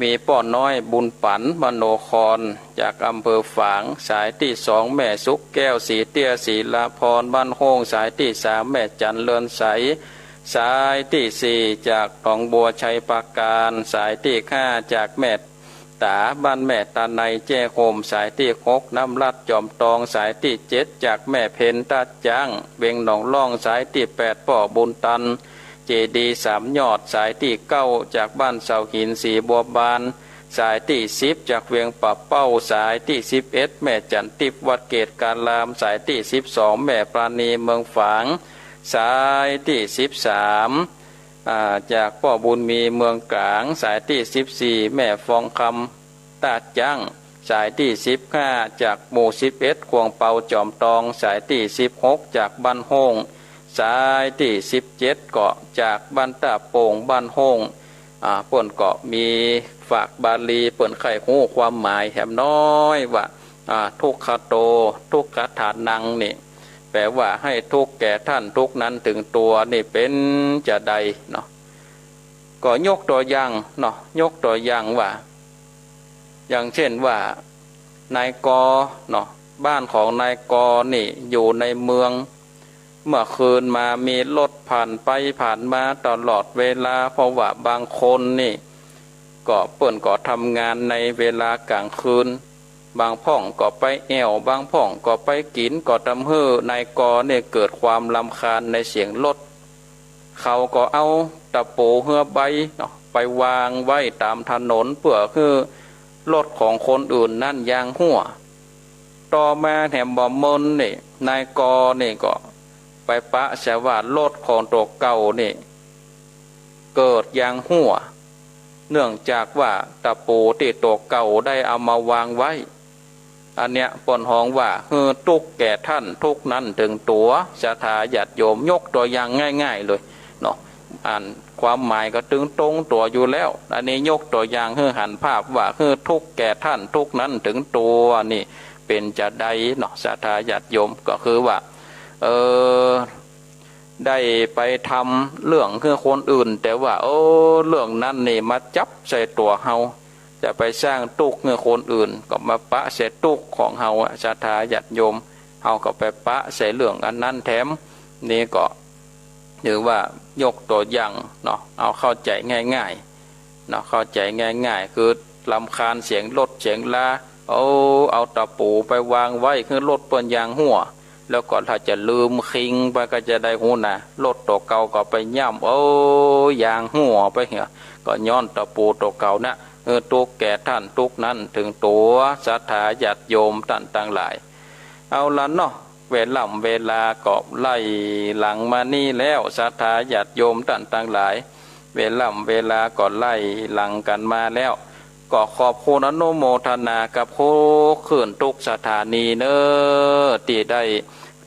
มีป้อน้อยบุญปั๋น มโนคอน จากอำเภอฝาง สายตี้สองแม่สุขแก้ว ศรีเตี้ย ศรีลาภรณ์ บ้านโฮ่ง สายตี้สามแม่จั๋น เรือนใส สายตี้สี่จากหนองบัว ชัยปราการ สายตี้ห้าจากแม่ต๋า บ้านแม่ตาไน แจ้ห่ม สายตี้หกน้ำรัด จอมตอง สายตี้เจ็ดจากแม่เพ็ญ ต้าจ๊าง เวียงหนองล่อง สายตี้แปดป้อบุญตัน เจดีย์สามยอด สายตี้เก้าจากบ้านเสาหิน ศรีบัวบาน สายตี้สิบจากเวียงป่าเป้า สายตี้สิบเอ็ดแม่จั๋นติ๊บ วัดเกตการาม สายตี้สิบสองแม่ปราณี เมืองฝาง สายตี้สิบสาม อ่า จากป้อบุญมี เมืองก๋าง สายตี้สิบสี่แม่ฟองคำ ต้าจ๊าง สายตี้สิบห้าจากหมู่สิบเอ็ด ขวงเปา จอมตอง สายตี้สิบหกจากบ้านโฮ่ง สายตี้สิบเจ็ดก็จากบ้านต้าโป่ง บ้านโฮ่ง อ่า เปิ้นก็มีฝากบาลี เปิ้นใค่ฮู้ความหมายแหมน้อยว่า อ่า ทุกขโต ทุกขทานัง นี่ แปลว่าให้ทุกข์แก่ท่านทุกข์นั้นถึงตัว นี่เป๋นจาใดเนาะ ก็ยกตั๋วอย่างเนาะ ยกตั๋วอย่างว่า อย่างเช่นว่า นายกอเนาะ บ้านของนายกอนี่อยู่ในเมือง เมื่อคืนมามีรถผ่านไปผ่านมาตลอดเวลา เพราะว่าบางคนนี่ก็เปิ้นก็ทำงานในเวลากลางคืน บางพ่องก็ไปแอ่ว บางพ่องก็ไปกิ๋น ก็ทำหื้อนายกอนี่เกิดความรำคาญในเสียงรถ เขาก็เอาตะปูเฮือใบเนาะ ไปวางไว้ต๋ามถนน เปื้อหื้อรถของคนอื่นนั้นยางหั้ว ต่อมาแหมบ่เมินนี่ นายกอนี่ก็ไปปะเสียว่ารถของตั๋วเก่านี่เกิดยางหั้ว เนื่องจากว่าตะปูตี้ตั๋วเก่าได้เอามาวางไว้ อันเนี้ยเปิ้นฮ้องว่า หื้อทุกข์แก่ท่านทุกข์นั้นถึงตั๋ว ศรัทธาญาติโยม ยกตั๋วอย่างง่ายๆ เลยเนาะ อันความหมายก็ตึงตรงตั๋วอยู่แล้ว อันนี้ยกตั๋วอย่างหื้อหันภาพว่า หื้อทุกข์แก่ท่านทุกข์นั้นถึงตั๋ว นี่เป๋นจาใดเนาะ ศรัทธาญาติโยม ก็คือว่า เออ ได้ไปทำเรื่องหื้อคนอื่น แต่ว่า โอ้ เรื่องนั้นนี่มาจับใส่ตั๋วเฮา จะไปสร้างตุ๊กข์หื้อคนอื่น ก็มาปะใส่ตุ๊กข์ของเฮาอะ ศรัทธาญาติโยม เฮาก็ไปปะใส่เรื่องอันนั้นแถม นี่ก็ถือว่ายกตั๋วอย่างเนาะ เอาเข้าใจ๋ง่ายๆ เนาะ เข้าใจ๋ง่ายๆ คือรำคาญเสียงรถเสียงลา เอา เอาตะปูไปวางไว้หื้อรถเปิ้นยางหั้ว แล้วก็ถ้าจะลืมคิงไปก็จะได้ฮู้นะ รถตั๋วเก่าก็ไปย่ำ โอ้ ยางหั้วไปเหีย ก็ย้อนตะปูตั๋วเก่านะ เออ ทุกข์แก่ท่านทุกข์นั้นถึงตั๋ว ศรัทธาญาติโยมต้านตังหลาย เอาละเนาะ เวล่ำเวลาก็ไล่หลังมานี่แล้ว ศรัทธาญาติโยมต้านตังหลาย เวล่ำเวลาก็ไล่หลังกั๋นมาแล้ว ก็ขอบคุณอนุโมทนากับทุกคลื่นทุกสถานีเน้อ ตี้ได้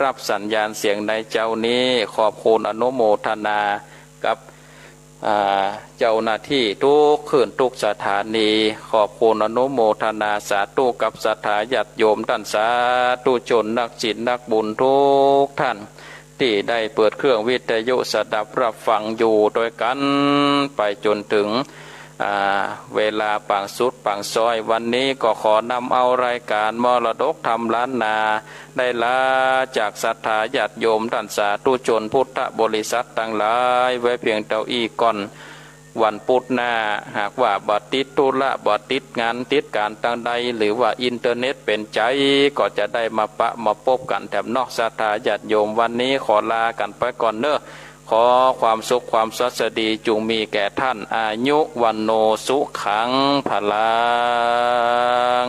ฮับสัญญาณเสียงในเจ๊านี้ ขอบคุณอนุโมทนากับ อ่า เจ้าหน้าตี้ทุกคลื่นทุกสถานี ขอบคุณอนุโมทนาสาธุกับศรัทธาญาติโยมต้านสาธุชนนักศีลนักบุญทุกท่าน ตี้ได้เปิดเครื่องวิทยุสดับฮับฟังอยู่ตวยกั๋นไปจ๋นเถิง อ่า เวลาปางสุดปางซ้อย วันนี้ก็ขอนำเอารายก๋านมรดกธรรมล้านนา ได้ลาจากศรัทธาญาติโยมต้านสาธุชนพุทธบริษัทตังหลายไว้เพียงเต้าอี้ก่อน วันปุธหน้า หากว่าบ่ติดธุระ บ่ติดงานติดก๋านตังใด หรือว่าอินเทอร์เน็ตเป๋นใจ๋ ก็จะได้มาปะมาปบกั๋นแถมเนาะ ศรัทธาญาติโยม วันนี้ขอลากั๋นไปก่อนเน้อ ขอความสุขความสวัสดีจุ่งมีแก่ต้าน อายุ วัณโณ สุขัง พลัง